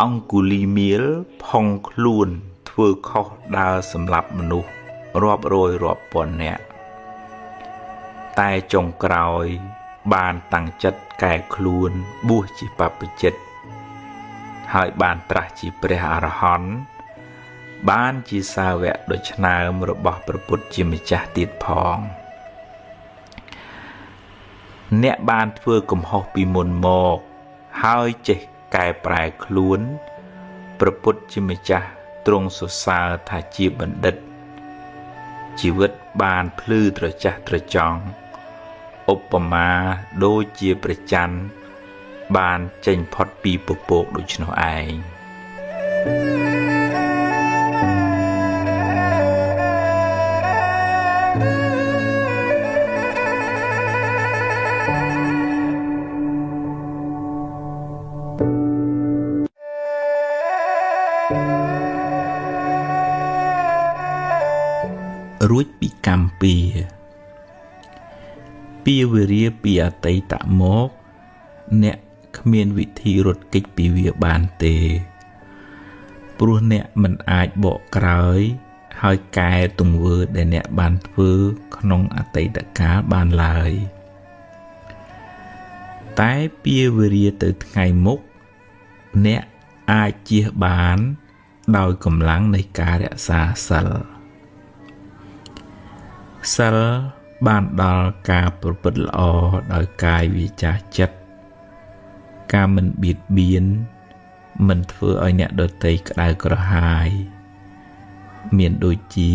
អង្គុលីមាលផុងខ្លួនធ្វើខុសដើរសម្លាប់មនុស្សរាប់រយរាប់ពាន់នាក់តែចុងក្រោយបានតាំងចិត្តកែខ្លួនបួសជាបព្វជិតហើយបានត្រាស់ជាព្រះអរហន្តបានជាសាវកដ៏ឆ្នើមរបស់ព្រះពុទ្ធជាម្ចាស់ទៀតផងអ្នកបានធ្វើកំហុសពីមុនមកហើយចេះកែប្រែខ្លួនព្រះពុទ្ធជាម្ចាស់ទ្រង់សរសើរថាជាបណ្ឌិតជីវិតបានភ្លឺត្រចះត្រចង់ឧបមាដូចជាព្រះច័ន្ទបានចេញផុតពីពពកដូច្នោះឯងរួចពីកម្មពៀពៀវេរាពីអតីតមកអ្នកគ្មានវិធីរត់គេចពីវាបានទេព្រោះអ្នកមិនអាចបកក្រោយហើយកែទង្វើដែលអ្នកបានធ្វើក្នុងអតីតកាលបានឡើយតែពៀវេរាទៅថ្ងៃមុខអ្នកអាចជៀសបានដោយកម្លាំងនៃការរក្សាសិលសិលបានដល់ការប្រព្រឹត្តល្អដោយកាយវាចាចិត្តការមិនបៀតបៀនមិនធ្វើឲ្យអ្នកដទៃក្តៅក្រហាយមានដូចជា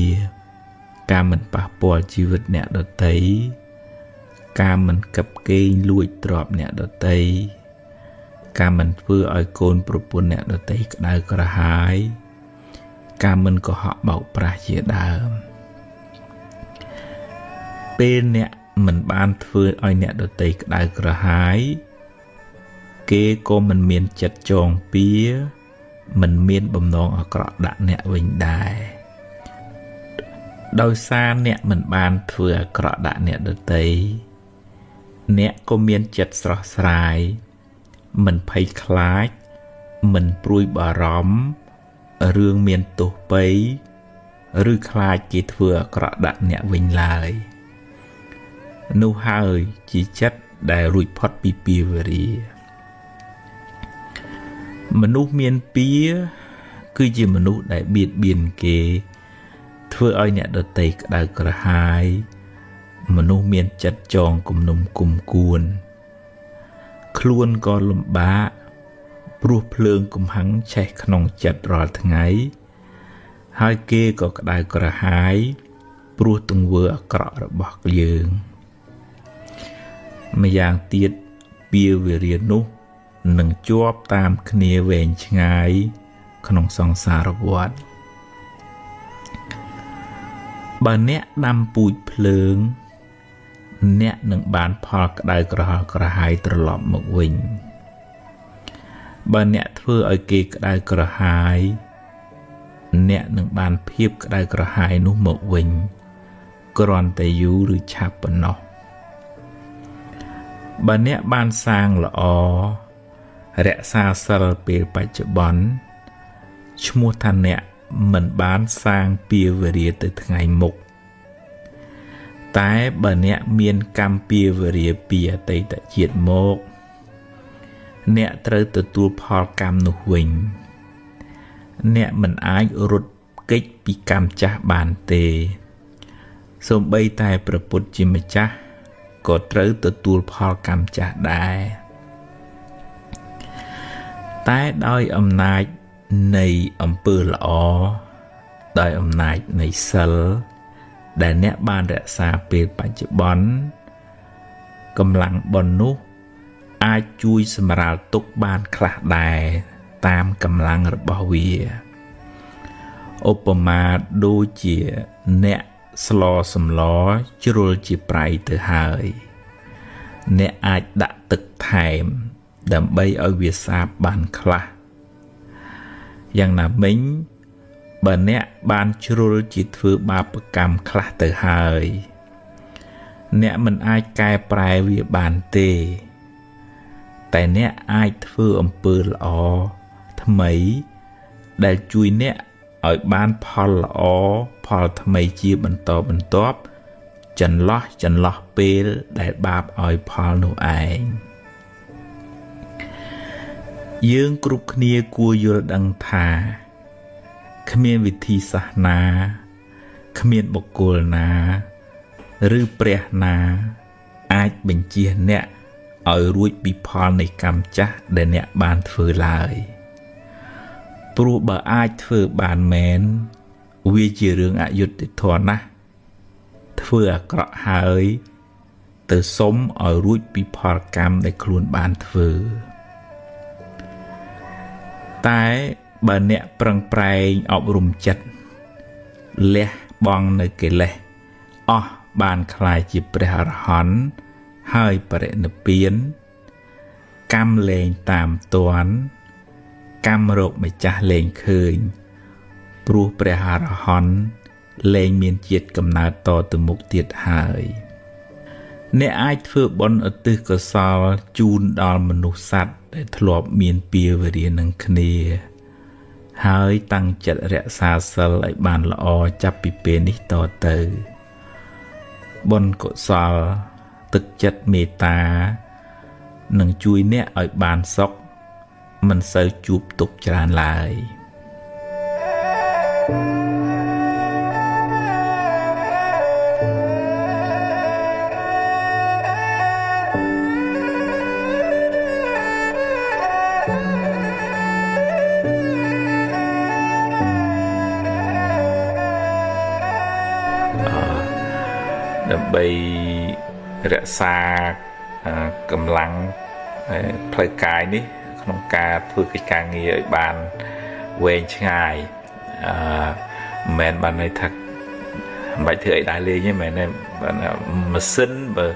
ការមិនប៉ះពាល់ជីវិតអ្នកដទៃការមិនកឹបកេងលួចទ្រព្យអ្នកដទៃការមិនធ្វើឲ្យកូនប្រពន្ធអ្នកដទៃក្តៅក្រហាយការមិនកុហកបោកប្រាស់ជាដើមពេលអ្នកមិនបានធ្វើឲ្យអ្នកដទៃក្តៅក្រហាយគេក៏មិនមានចិត្តចងពៀមិនមានបំណងអាក្រក់ដាក់អ្នកវិញដែរដោយសារអ្នកមិនបានធ្វើអាក្រក់ដាក់អ្នកដទៃអ្នកក៏មានចិត្តស្រស់ស្រាយមិនភ័យខ្លាចមិនព្រួយបារម្ភរឿងមានទោសពៃឬខ្លាចគេធ្វើអាក្រក់ដាក់អ្នកវិញឡើយនោះហើយជាចិត្តដែលរួចផុតពីពៀវរាមនុស្សមានពៀគឺជាមនុស្សដែលបៀតបៀនគេធ្វើឲ្យអ្នកដទៃក្តៅក្រហាយមនុស្សមានចិត្តចងគំនុំគុំគួនខ្លួនក៏លំបាកព្រោះភ្លើងកំហឹងឆេះក្នុងចិត្តរាល់ថ្ងៃហើយគេក៏ក្តៅក្រហាយព្រោះទង្វើអាក្រក់របស់យើងម្យ៉ាងទៀតពៀវេរានោះនឹងជាប់តាមគ្នាវែងឆ្ងាយក្នុងសង្សារវដ្តបើអ្នកដាំពូជភ្លើងអ្នកនឹងបានផលក្តៅក្រហល់ក្រហាយត្រឡប់មកវិញបើអ្នកធ្វើឲ្យគេក្តៅក្រហាយអ្នកនឹងបានភាពក្តៅក្រហាយនោះមកវិញគ្រាន់តែយូរឬឆាប់ប៉ុណ្ណោះបើអ្នកបានសាងល្អរក្សាសិលពេលបច្ចុប្បន្នឈ្មោះថាអ្នកមិនបានសាងពៀវេរាទៅថ្ងៃមុខតែបើអ្នកមានកម្មពៀវេរាពីអតីតជាតិមកអ្នកត្រូវទទួលផលកម្មនោះវិញអ្នកមិនអាចរត់គេចពីកម្មចាស់បានទេសូម្បីតែព្រះពុទ្ធជាម្ចាស់ក៏ត្រូវទទួលផលកម្មចាស់ដែរតែដោយអំណាចនៃអំពើល្អដោយអំណាចនៃសិលដែលអ្នកបានរក្សាពេលបច្ចុប្បន្នកម្លាំងបុណ្យនោះអាចជួយសម្រាលទុក្ខបានខ្លះដែរតាមកម្លាំងរបស់វាឧបមាដូចជាអ្នកស្លសម្លជ្រុលជាប្រៃទៅហើយអ្នកអាចដាក់ទឹកថែមដើម្បីឲ្យវាសាបបានខ្លះយ៉ាងណាមិញបើអ្នកបានជ្រុលជាធ្វើបាបកម្មខ្លះទៅហើយអ្នកមិនអាចកែប្រែវាបានទេតែអ្នកអាចធ្វើអំពើល្អ ថ្មីដែលជួយអ្នកឲ្យបានផលល្អផលថ្មីជាបន្តបន្ទាប់ចន្លោះចន្លោះពេលដែលបាបឲ្យផលនោះឯងយើងគ្រប់គ្នាគួរយល់ដឹងថាគ្មានវិធីសាស្ត្រណាគ្មានបុគ្គលណាឬព្រះណាអាចបញ្ចៀសអ្នកឲ្យរួចពីផលនៃកម្មចាស់ដែលអ្នកបានធ្វើឡើយព្រោះបើអាចធ្វើបានមែនវាជារឿងអយុត្តិធម៌ណាស់ធ្វើអាក្រក់ហើយទៅសុំឲ្យរួចពីផលកម្មដែលខ្លួនបានធ្វើតែបើអ្នកប្រឹងប្រែងអប់រំចិត្តលះបង់នៅកិលេសអស់បានក្លាយជាព្រះអរហន្តហើយបរិនិព្វានកម្មលែងតាមទាន់កម្មរកម្ចាស់លែងឃើញព្រោះព្រះអរហន្តលែងមានជាតិកំណើតតទៅមុខទៀតហើយអ្នកអាចធ្វើបុណ្យឧទ្ទិសកុសលជូនដល់មនុស្សសត្វដែលធ្លាប់មានពៀវរានឹងគ្នាហើយតាំងចិត្តរក្សាសីលឲ្យបានល្អចាប់ពីពេលនេះតទៅបុណ្យកុសលទឹកចិត្តមេត្តានឹងជួយអ្នកឲ្យបានសុខមិនសូវជួបទុក្ខច្រើនឡើយដើម្បីរក្សាកម្លាំងផ្លូវកាយនេះក្នុងការធ្វើកិច្ចការងារឲ្យបានវែងឆ្ងាយមិនមែនបានន័យថាមិនបាច់ធ្វើអីដែរលេងទេមែនទេបានម៉ាស៊ីនបើ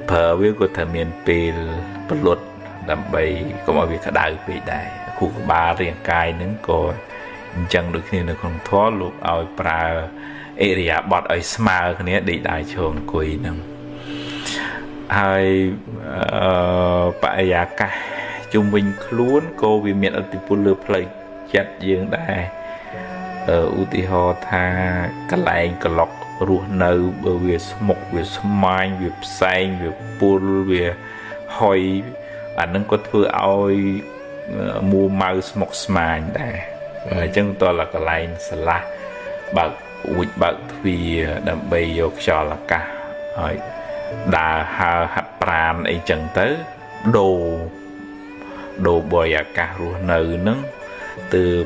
ប្រើវាក៏ត្រូវមានពេលពលុតដើម្បីកុំឲ្យវាក្តៅពេកដែរខួរក្បាលរាងកាយនឹងក៏អញ្ចឹងដូចគ្នានៅក្នុងធម៌លោកឲ្យប្រើឥរិយាបថឲ្យស្មើគ្នាដេកដើរឈរអង្គុយហ្នឹងហើយបរិយាកាសជុំវិញខ្លួនក៏វាមានឥទ្ធិពលលើផ្លូវចិត្តយើងដែរឧទាហរណ៍ថាកន្លែងក្លុករស់នៅបើវាស្មុកវាស្មាញវាផ្សែងវាពុលវាហុយអានឹងក៏ធ្វើឲ្យមួម៉ៅស្មុកស្មាញដែរអញ្ចឹងតើកន្លែងស្រឡះបើកអួចបើកទ្វារដើម្បីយកខ្យល់អាកាសឲ្យដើរហើរហាត់ប្រាណអីចឹងទៅដូរបរិយាកាសរស់នៅនឹងទើប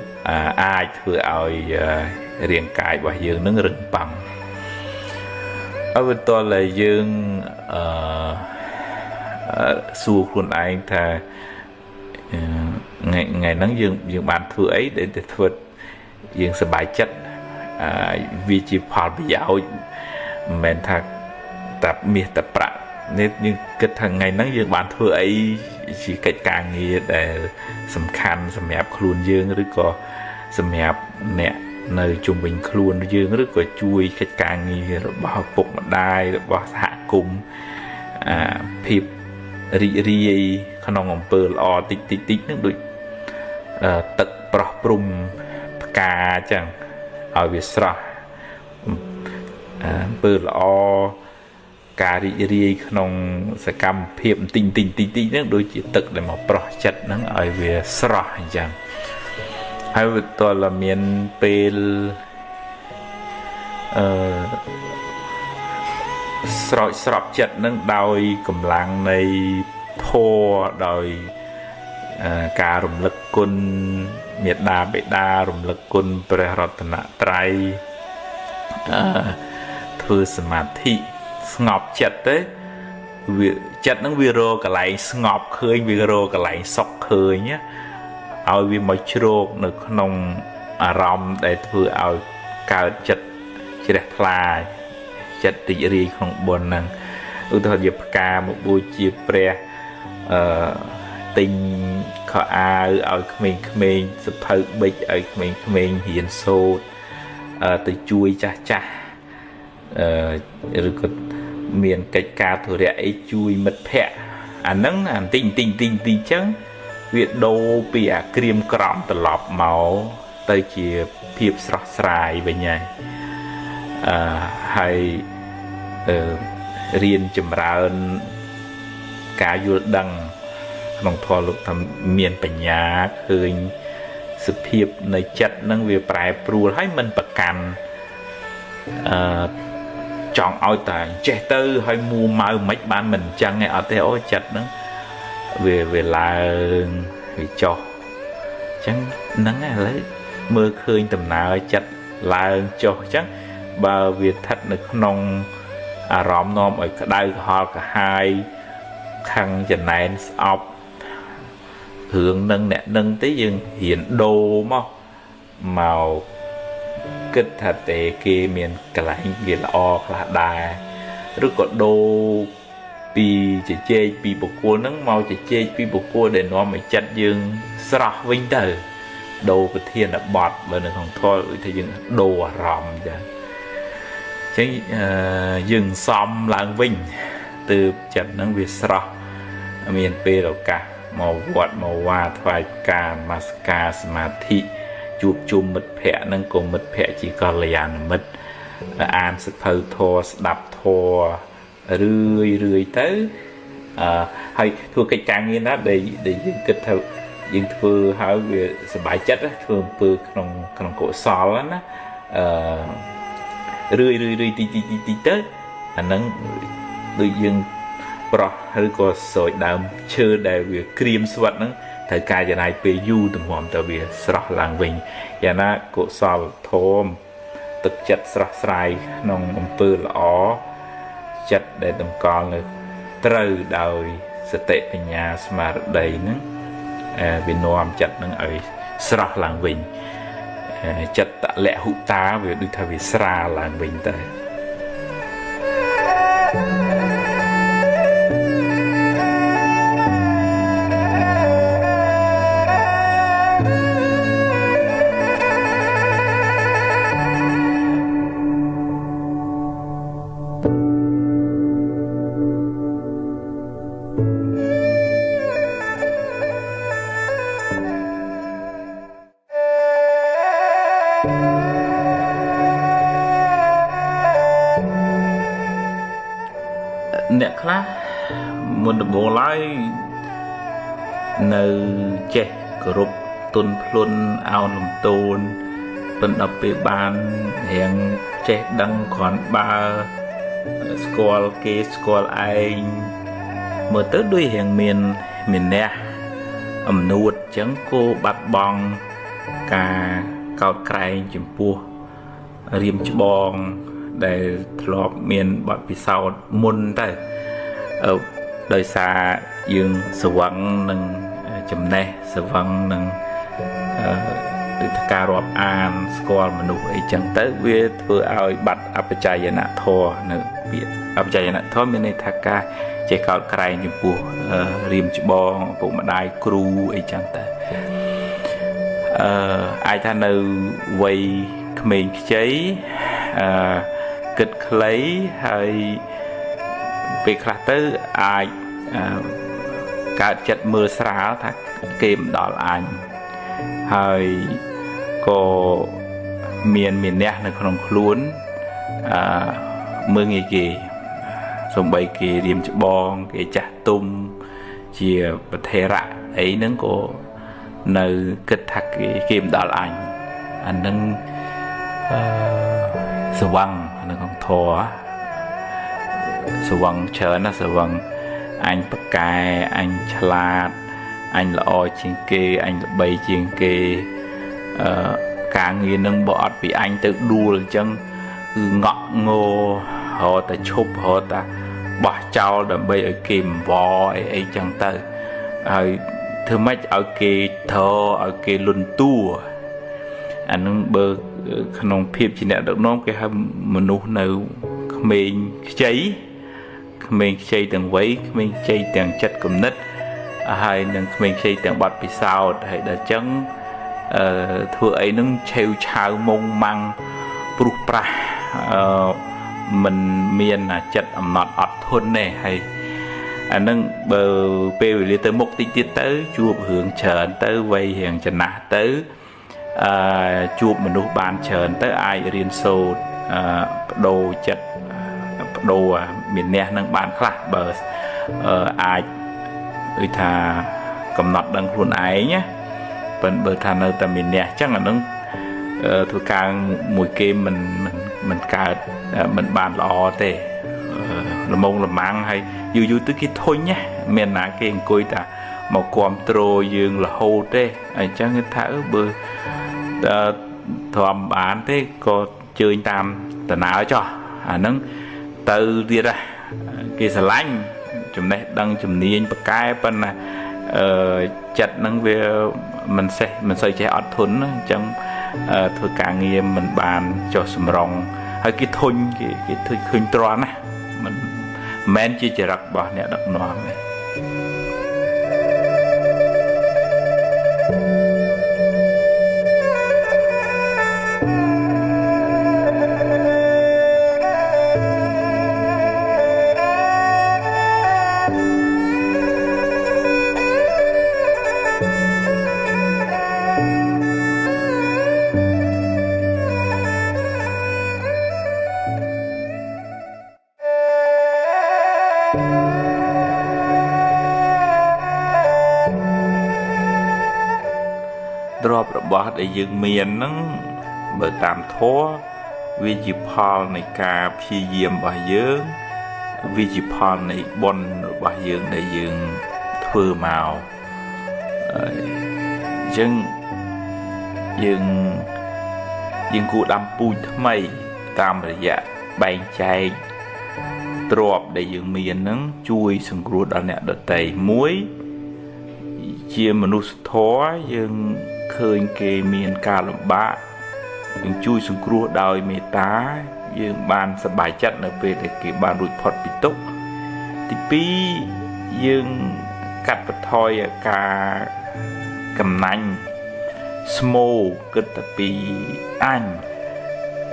អាចធ្វើឲ្យរាងកាយរបស់យើងនឹងរឹងប៉ឹងអវតលយើងសួរខ្លួនឯងថាថ្ងៃហ្នឹងយើងបានធ្វើអីដែលធ្វើយើងសប្បាយចិត្តវាជាផលប្រយោជន៍មិនមែនថាតែមាសតែប្រាក់នេះយើងគិតថាថ្ងៃហ្នឹងយើងបានធ្វើអីជាកិច្ចការងារដែលសំខាន់សម្រាប់ខ្លួនយើងឬក៏សម្រាប់អ្នកនៅជុំវិញខ្លួនយើងឬក៏ជួយកិច្ចការងាររបស់ឪពុកម្ដាយរបស់សហគមន៍ភាពរីករាយក្នុងអំពើល្អតិចតិចតិចហ្នឹងដូចទឹកប្រោះព្រំផ្កាអញ្ចឹងឲ្យវាស្រស់អំពើល្អការរីករាយក្នុងសកម្មភាពបន្តិចតិចតិចតិចហ្នឹងដូចជាទឹកដែលមកប្រោះចិត្តហ្នឹងឲ្យវាស្រស់អញ្ចឹងហើយវាតើមានពេលស្រោចស្រពចិត្តហ្នឹងដោយកម្លាំងនៃធម៌ដោយការរំលឹកគុណមេដាបេដារំលឹកគុណព្រះរតនត្រ័យធ្វើសមាធិស្ងប់ចិត្តទេវាចិត្តហ្នឹងវារកកន្លែងស្ងប់ឃើញវារកកន្លែងសុខឃើញឲ្យវាមកជ្រោកនៅក្នុងអារម្មណ៍ដែលធ្វើឲ្យកើតចិត្តជ្រះថ្លាចិត្តរីករាយក្នុងបុណ្យហ្នឹងឧទាហរណ៍ជាផ្កាមកបូជាព្រះទិញខោអាវឲ្យក្មេងៗសភៅបិចឲ្យក្មេងៗរៀនសូត្រទៅជួយចាស់ចាស់ឬក៏មានកិច្ចការធុរៈអីជួយមិត្តភ័ក្តិអាហ្នឹងអាបន្តិចបន្តិចបន្តិចបន្តិចចឹង វាដូរពីអាក្រៀមក្រំត្រឡប់មកទៅជាភាពស្រស់ស្រាយវិញហើយហើយរៀនចម្រើនការយល់ដឹងក្នុងធម៌លោកថាមានបញ្ញាឃើញសភាពនៃចិត្តនឹងវាប្រែប្រួលហើយមិនប្រកាន់ចង់ឲ្យតែចេះទៅហើយមួម៉ៅមិនបានមិនអញ្ចឹងឯងអត់ទេអូចិត្តហ្នឹងវាឡើងវាចុះអញ្ចឹងហ្នឹងឥឡូវមើលឃើញដំណើរចិត្តឡើងចុះអញ្ចឹងបើវាស្ថិតនៅក្នុងអារម្មណ៍នាំឲ្យក្តៅក្រហល់ក្រហាយខាងចំណែនស្អប់រឿងនឹងអ្នកនឹងទេយើងរៀនដូរមកគិតថាទេគេមានកន្លែងគេល្អខ្លះដែរឬក៏ដូរពីជជែកពីបុគ្គលហ្នឹងមកជជែកពីបុគ្គលដែលនាំឲ្យចិត្តយើងស្រស់វិញទៅដូរប្រធានបទបើនៅក្នុងធម៌គឺថាយើងដូរអារម្មណ៍ចាអញ្ចឹងយើងសំឡើងវិញទើបចិត្តហ្នឹងវាស្រស់មានពេលឱកាសមកវត្តមកវាថ្វាយការនមស្ការសមាធិជួបជុំមិត្តភ័ក្តិហ្នឹងក៏មិត្តភ័ក្តិជាកល្យាណមិត្តអានសភៅធម៌ស្ដាប់ធម៌រឿយរឿយទៅហើយធ្វើកិច្ចការងារណាដែលយើងគិតថាយើងធ្វើហើយវាសប្បាយចិត្តធ្វើអំពើក្នុងកុសលណារឿយរឿយទីទីទីទីទៅអាហ្នឹងដូចយើងប្រោះឬក៏ស្រោចដើមឈើដែលវាក្រៀមស្វិតហ្នឹងត្រូវការចំណាយពេលយូរទម្រាំទៅវាស្រស់ឡើងវិញយ៉ាងណាកុសលធម៌ទឹកចិត្តស្រស់ស្រាយក្នុងអំពើល្អចិត្តដែលតម្កល់នៅត្រូវដោយសតិបញ្ញាស្មារតីហ្នឹងវានាំចិត្តហ្នឹងឲ្យស្រស់ឡើងវិញចិត្តតលហុតាវាដូចថាវាស្រាលឡើងវិញទៅអ្នកខ្លះមុនដំបូងឡើយនៅចេះគោរពទុនភ្លុនអោនលំទោនប៉ុន្តែពេលបានរៀងចេះដឹងគ្រាន់បើស្គាល់គេស្គាល់ឯងមើលទៅដូចរៀងមានអ្នកអំនួតអញ្ចឹងគោបាត់បង់ការកោតក្រែងចំពោះរៀមច្បងដែលធ្លាប់មានបទពិសោធន៍មុនទៅដោយសារយើងស្វឹងនឹងចំណេះស្វឹងនឹងដូចការរាប់អានស្គាល់មនុស្សអីចឹងទៅវាធ្វើឲ្យបាត់អបច្ចយនធម៌នៅពាក្យអបច្ចយនធម៌មានន័យថាការចេះកោតក្រែងចំពោះរៀមច្បងឪពុកម្ដាយគ្រូអីចឹងទៅអាចថានៅវ័យក្មេងខ្ចីគិតខ្លីហើយពេលខ្លះទៅអាចកើតចិត្តមើលស្រាលថាគេមិនដល់អញហើយក៏មានអ្នកនៅក្នុងខ្លួនមើលងាយគេសំបីគេរៀមច្បងគេចាស់ទុំជាប្រធេរៈអីហ្នឹងក៏នៅគិតថាគេមិនដល់អញអាហ្នឹងស្វឹងនៅក្នុងធម៌ស្វឹងច្រើនណាស់ស្វឹងអញប្រកែអញឆ្លាតអញល្អជាងគេអញល្បីជាងគេការងារនឹងបើអត់ពីអញទៅដួលអញ្ចឹងគឺងក់ងោរត់តែឈប់រត់តែបោះចោលដើម្បីឲ្យគេអង្វរអីអីចឹងទៅហើយធ្វើម៉េចឲ្យគេធរឲ្យគេលន់តួអានឹងបើក្នុងភាពជាអ្នកដឹកនាំគេហៅមនុស្សនៅក្មេងខ្ចីក្មេងខ្ចីទាំងវ័យក្មេងខ្ចីទាំងចិត្តគំនិតហើយនឹងក្មេងខ្ចីទាំងបទពិសោធន៍ហើយដល់ចឹងធ្វើអីនឹងឆេវឆាវមុងម៉ាំងព្រុសប្រាស់មិនមានចិត្តអំណត់អត់ធន់ទេហើយ អានឹងបើពេលវេលាទៅមុខតិចទៀតទៅជួបរឿងច្រើនទៅវ័យរៀងចំណាស់ទៅអឺជួបមនុស្សបានច្រើនទៅអាចរៀនសូត្របដូរចិត្តបដូរមានអ្នកនឹងបានខ្លះបើអាចដូចថាកំណត់ដឹងខ្លួនឯងណាប៉ុន្តែបើថានៅតែមានអ្នកអញ្ចឹងអានឹងធ្វើការមួយគេមិនមិនមិនកើតមិនបានល្អទេល្មងល្មាំងហើយយូរយូរទៅគេធុញណាមានណាគេអង្គុយតាមកគ្រប់គ្រងយើងរហូតទេអញ្ចឹងគេថាបើទ្រាំបានទេក៏ជើញតាមដំណើរចោះអាហ្នឹងទៅទៀតណាគេស្រឡាញ់ចំណេះដឹងជំនាញបកែប៉ុន្តែអឺចិត្តហ្នឹងវាមិនសេះមិនសូវចេះអត់ធន់អញ្ចឹងធ្វើការងារមិនបានចុះសម្រងហើយគេធុញគេគេឃើញឃើញទ្រាំណាមិនមែនជាចរិតរបស់អ្នកដឹកនាំទេទ្រព្យរបស់ដែលយើងមានហ្នឹងបើតាមធម៌វាជាផលនៃការព្យាយាមរបស់យើងវាជាផលនៃបុណ្យរបស់យើងដែលយើងធ្វើមកអញ្ចឹងយើងគួរដាំពូជថ្មីតាមរយៈបែងចែកទ្រព្យដែលយើងមានហ្នឹងជួយសង្គ្រោះដល់អ្នកដទៃមួយជាមនុស្សធម៌យើងឃើញគេមានការលំបាកយើងជួយសង្គ្រោះដោយមេត្តាយើងបានសប្បាយចិត្តនៅពេលដែលគេបានរួចផុតពីទុក្ខទី2យើងកាត់បន្ថយការកំណាញ់ស្មោគិតតែពីអញ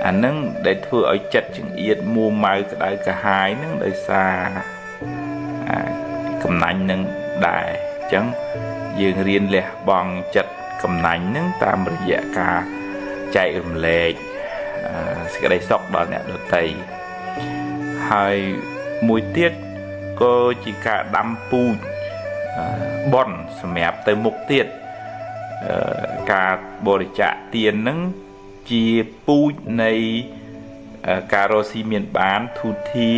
អានឹងដែលធ្វើឲ្យចិត្តចង្អៀតមួម៉ៅក្តៅក្រហាយនឹងដោយសារកំណាញ់នឹងដែរអញ្ចឹងយើងរៀនលះបង់ចិត្តកំណាញ់នឹងតាមរយៈការចែករំលែកសេចក្តីសុខដល់អ្នកដទៃហើយមួយទៀតក៏ជាការដាំពូជបុណ្យសម្រាប់ទៅមុខទៀតការបរិច្ចាគទាននឹងជាពូជនៃការរកស៊ីមានបានធូធា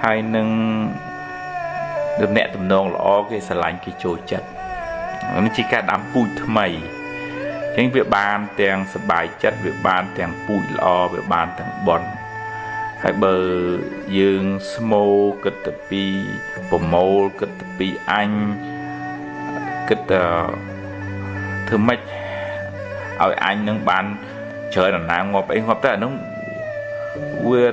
ហើយនឹងទំនាក់ទំនងល្អគេស្រឡាញ់គេចូលចិត្តនេះជាការដាំពូជថ្មីអញ្ចឹងវាបានទាំងសប្បាយចិត្តវាបានទាំងពូជល្អវាបានទាំងបុណ្យហើយបើយើងស្មោគិតទៅពីប្រមូលគិតទៅពីអញគិតទៅធ្វើម៉េចឲ្យអញនឹងបានច្រើនដំណើរងាប់អីងាប់ទៅអានោះវា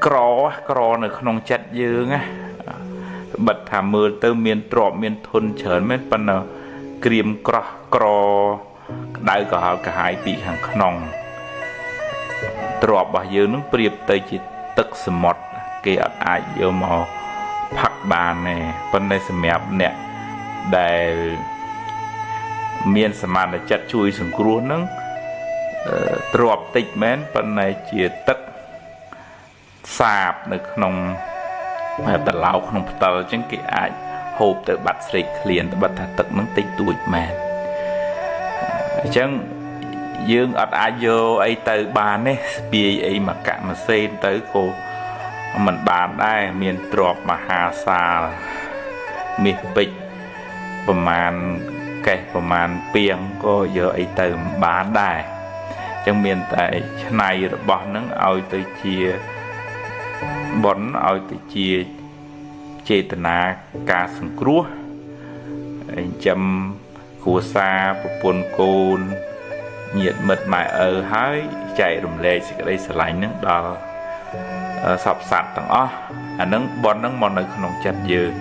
ក្រនៅក្នុងចិត្តយើងណាបិទថាមើលទៅមានទ្រព្យមានធនច្រើនមែនប៉ុន្តែក្រៀមក្រោះក្រក្តៅក្រហល់ក្រហាយពីខាងក្នុងទ្រព្យរបស់យើងនឹងប្រៀបទៅជាទឹកសមុទ្រគេអត់អាចយកមកផឹកបានទេប៉ុន្តែសម្រាប់អ្នកដែលមានសមានចិត្តជួយសង្គ្រោះនឹងទ្រព្យតិចមែនប៉ុន្តែជាទឹកសាបនៅក្នុងតឡោក្នុងផ្តិលអញ្ចឹងគេអាចហូបទៅបាត់ស្រេកឃ្លានត្បិតថាទឹកនឹងតិចតួចមែនអញ្ចឹងយើងអត់អាចយកអីទៅបានទេស្ពាយអីមកកាក់មួយសេនទៅក៏មិនបានដែរមានទ្រព្យមហាសាលមាសពេជ្រប្រមាណកេះប្រមាណពីងក៏យកអីទៅមិនបានដែរអញ្ចឹងមានតែឆ្នៃរបស់នឹងឲ្យទៅជាបុណ្យឲ្យទៅជាចេតនាការសង្គ្រោះចិញ្ចឹមគ្រួសារប្រពន្ធកូនញាតិមិត្តម៉ែឪហើយចែករំលែកសេចក្តីស្រឡាញ់នឹងដល់សព្វសត្វទាំងអស់អានឹងបុណ្យនឹងមកនៅក្នុងចិត្តយើង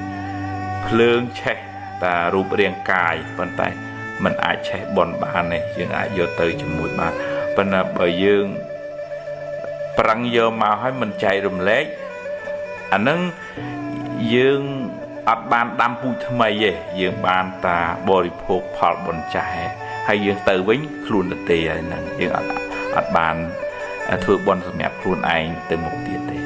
ភ្លើងឆេះតារូបរាងកាយប៉ុន្តែมันអាចឆេះបុណ្យបានទេយើងអាចយកទៅជាមួយបានប៉ុន្តែបើយើងប្រឹងយកមកឲ្យមិនចែករំលែកអានឹង យើងអត់បានដាំពូជថ្មីទេយើងបានតាបរិភោគផលបុណ្យចាស់ហើយយើងទៅវិញខ្លួនទទេហើយហ្នឹងយើងអត់បានធ្វើបុណ្យសម្រាប់ខ្លួនឯងទៅមុខទៀតទេ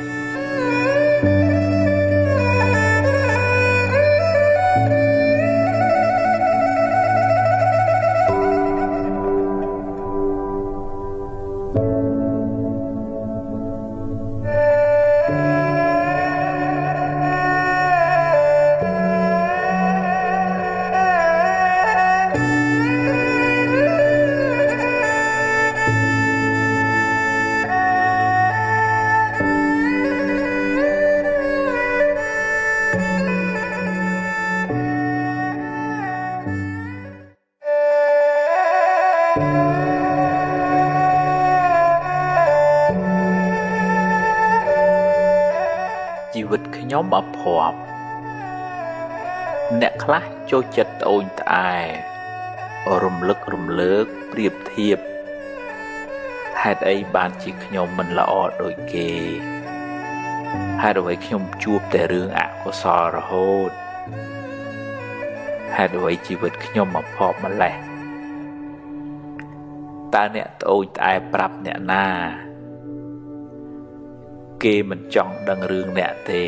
ជីវិតខ្ញុំអភ័ព្វអ្នកខ្លះចូលចិត្តត្អូញត្អែរំលឹករំលើកប្រៀបធៀបហេតុអីបានជាខ្ញុំមិនល្អដូចគេហេតុអ្វីខ្ញុំជួបតែរឿងអកុសលរហូតហេតុអ្វីជីវិតខ្ញុំអភ័ព្វម្ល៉េះតើអ្នកត្អូញត្អែប្រាប់អ្នកណាគេមិនចង់ដឹងរឿងអ្នកទេ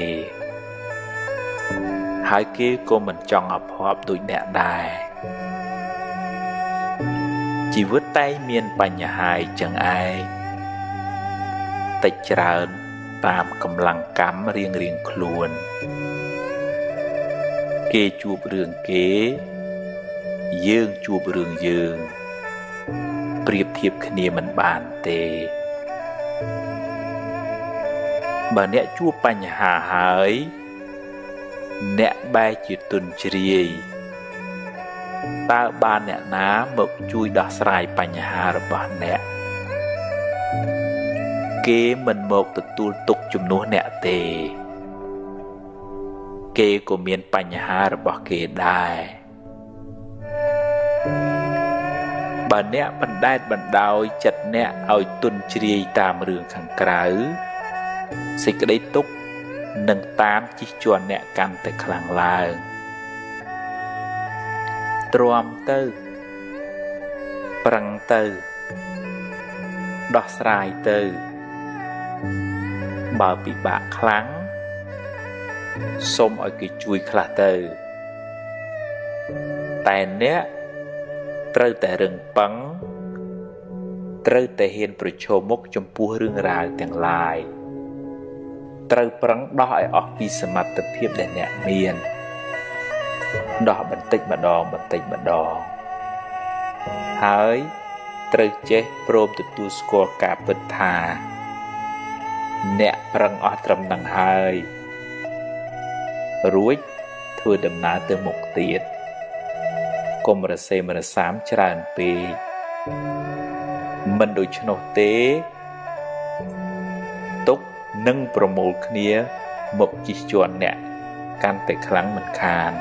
ហើយគេក៏មិនចង់អភ័ព្វដូចអ្នកដែរជីវិតតែងមានបញ្ហាចឹងឯងតិចច្រើនតាមកម្លាំងកម្មរៀងៗខ្លួនគេជួបរឿងគេយើងជួបរឿងយើងប្រៀបធៀបគ្នាមិនបានទេបើអ្នកជួបបញ្ហាហើយអ្នកបែរជាទន់ជ្រាយតើបានអ្នកណាមកជួយដោះស្រាយបញ្ហារបស់អ្នកគេមិនមកទទួលទុក្ខជំនួសអ្នកទេគេក៏មានបញ្ហារបស់គេដែរបើអ្នកបណ្ដែតបណ្ដោយចិត្តអ្នកឲ្យទន់ជ្រាយតាមរឿងខាងក្រៅសេចក្តីទុក្ខនឹងតាមជិះជាន់អ្នកកាន់តែខ្លាំងឡើងទ្រាំទៅប្រឹងទៅដោះស្រាយទៅបើពិបាកខ្លាំងសូមឲ្យគេជួយខ្លះទៅតែអ្នកត្រូវតែរឹងប៉ឹងត្រូវតែហ៊ានប្រឈមមុខចំពោះរឿងរ៉ាវទាំងឡាយត្រូវប្រឹងដោះឲ្យអស់ពីសមត្ថភាពដែលអ្នកមានដោះបន្តិចម្ដងបន្តិចម្ដងហើយត្រូវចេះព្រមទទួលស្គាល់ការពិតថាអ្នកប្រឹងអស់ត្រឹមនឹងហើយរួចធ្វើដំណើរទៅមុខទៀតកុំរសេមរសាមច្រើនពេកមិនដូច្នោះទេទុក្ខនឹងប្រមូលគ្នាមកជិះជាន់អ្នកកាន់តែខ្លាំងមិនខាន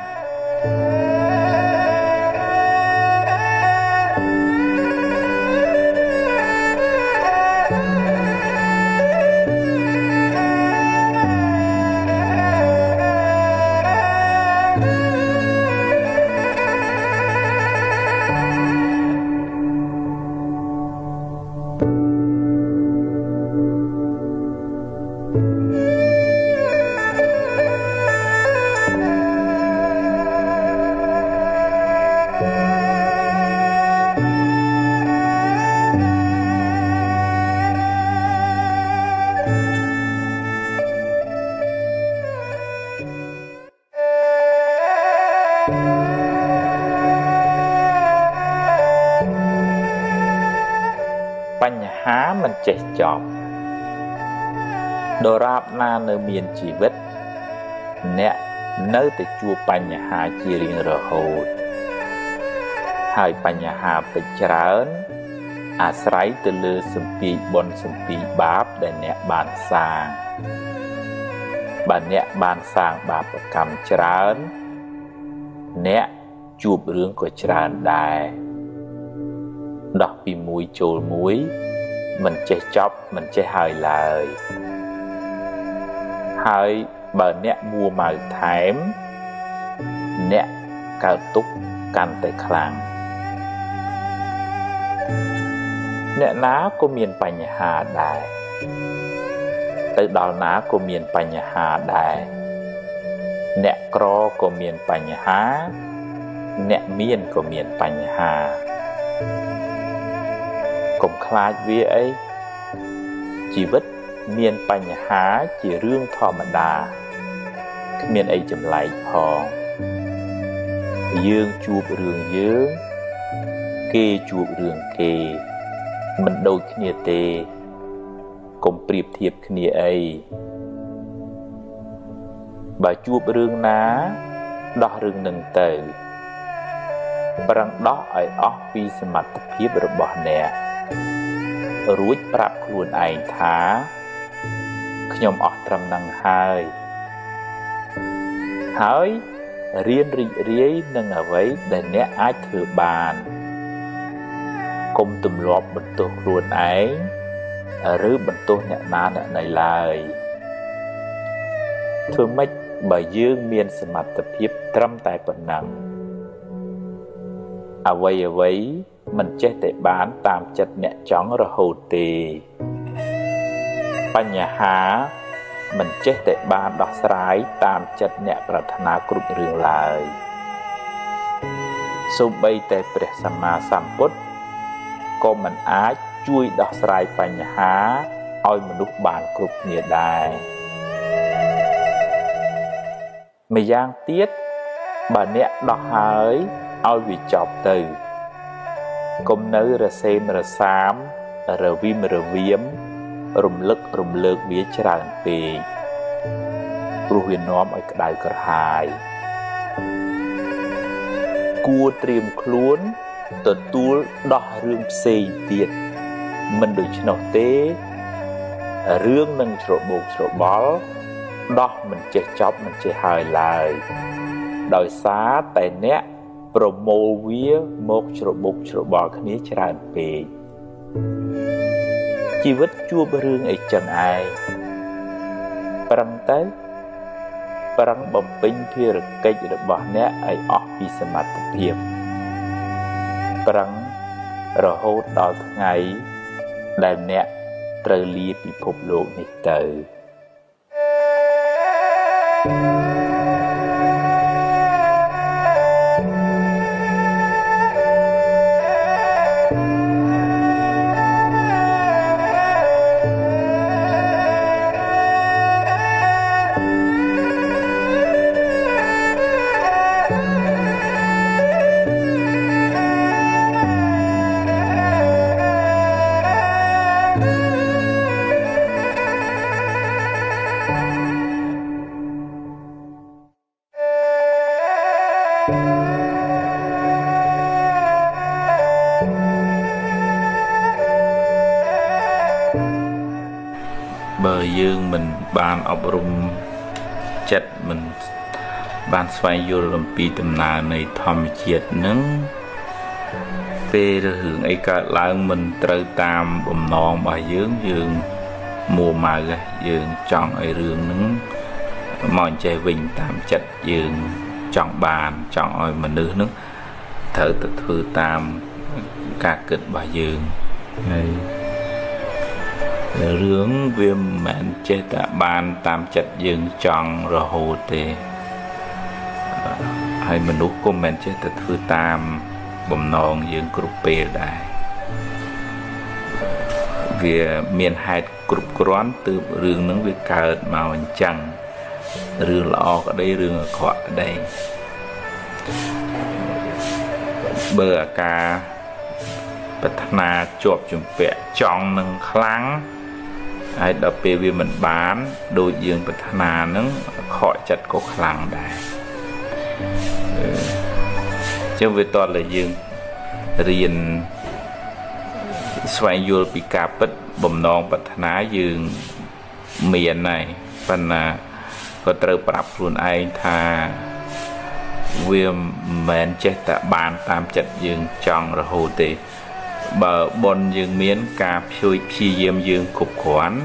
បញ្ហាមិនចេះចប់ដរាបណានៅមានជីវិតអ្នកនៅតែជួបបញ្ហាជារៀងរហូតហើយបញ្ហាពេចច្រើនអាស្រ័យទៅលើសម្ពាយបុណ្យសម្ពាយបាបដែលអ្នកបានសាងបើអ្នកបានសាងបាបកម្មច្រើនអ្នកជួបរឿងក៏ច្រើនដែរដោះពីមួយចូលមួយមិនចេះចប់មិនចេះហើយឡើយហើយ បើអ្នកមួម៉ៅថែមអ្នកកើតទុក្ខកាន់តែខ្លាំងអ្នកណាក៏មានបញ្ហាដែរទៅដល់ណាក៏មានបញ្ហាដែរអ្នកក្រក៏មានបញ្ហាអ្នកមានក៏មានបញ្ហាកុំខ្លាចវាអីជីវិតមានបញ្ហាជារឿងធម្មតាគ្មានអីចម្លែកផងយើងជួបរឿងយើងគេជួបរឿងគេមិនដូចគ្នាទេកុំប្រៀបធៀបគ្នាអីបើជួបរឿងណាដោះរឿងនឹងទៅប្រឹងដោះឲ្យអស់ពីសមត្ថភាពរបស់អ្នករួចប្រាប់ខ្លួនឯងថាខ្ញុំអស់ត្រឹមនឹងហើយហើយរៀនរីករាយនឹងអ្វីដែលអ្នកអាចធ្វើបានកុំទម្លាប់បន្ទោសខ្លួនឯងឬបន្ទោសអ្នកណាអ្នកណីឡើយធ្វើម៉េចបើយើងមានសមត្ថភាពត្រឹមតែប៉ុណ្ណឹងអ្វីអ្វីមិនចេះតែបានតាមចិត្តអ្នកចង់រហូតទេបញ្ហាមិនចេះតែបានដោះស្រាយតាមចិត្តអ្នកប្រាថ្នាគ្រប់រឿងឡើយសូម្បីតែព្រះសម្មាសម្ពុទ្ធក៏មិនអាចជួយដោះស្រាយបញ្ហាឲ្យមនុស្សបានគ្រប់គ្នាដែរម្យ៉ាងទៀតបើអ្នកដោះហើយឲ្យវាចប់ទៅកុំនៅរសេមរសាមរវិមរវៀមរំលឹករំលើកវាច្រើនពេកព្រោះវានាំឲ្យក្តៅក្រហាយគួរត្រៀមខ្លួនទទួលដោះរឿងផ្សេងទៀតមិនដូច្នោះទេរឿងនឹងច្របូកច្របល់ដោះមិនចេះចប់មិនចេះហើយឡើយដោយសារតែអ្នកប្រមូលវាមកច្របូកច្របល់គ្នាច្រើនពេកជីវិតជួបរឿងអីចឹងឯងប្រឹងទៅប្រឹងបំពេញភារកិច្ចរបស់អ្នកឲ្យអស់ពីសមត្ថភាពប្រឹងរហូតដល់ថ្ងៃដែលអ្នកត្រូវលាពិភពលោកនេះទៅបើយើងមិនបានអប់រំចិត្តមិនបានស្វែងយល់អំពីដំណើរនៃធម្មជាតិនឹងពេលរឿងអីកើតឡើងមិនត្រូវតាមបំណងរបស់យើងយើងមួម៉ៅយើងចង់ឲ្យរឿងនឹងមកអញ្ចេះវិញតាមចិត្តយើងចង់បានចង់ឲ្យមនុស្សនឹងត្រូវតែធ្វើតាមការគិតរបស់យើងហើយរឿងវាមិនមែនចេះតែបានតាមចិត្តយើងចង់រហូតទេហើយមនុស្សក៏មិនមែនចេះតែធ្វើតាមបំណងយើងគ្រប់ពេលដែរវាមានហេតុគ្រប់គ្រាន់ទើបរឿងហ្នឹងវាកើតមកអញ្ចឹងរឿងល្អក្តីរឿងអាក្រក់ក្តីបើអាការប្រាថ្នាជាប់ជំពាក់ចង់នឹងខ្លាំងហើយដល់ពេលវាមិនបានដូចយើងប្រាថ្នានឹងខកចិត្តក៏ខ្លាំងដែរចឹងវាតតែយើងរៀនស្វែងយល់ពីការពិតបំណងប្រាថ្នាយើងមានហើយប៉ុន្តែក៏ត្រូវប្រាប់ខ្លួនឯងថាវាមិនមែនចេះតែបានតាមចិត្តយើងចង់រហូតទេបើបុណ្យយើងមានការព្យាយាមយើងគ្រប់គ្រាន់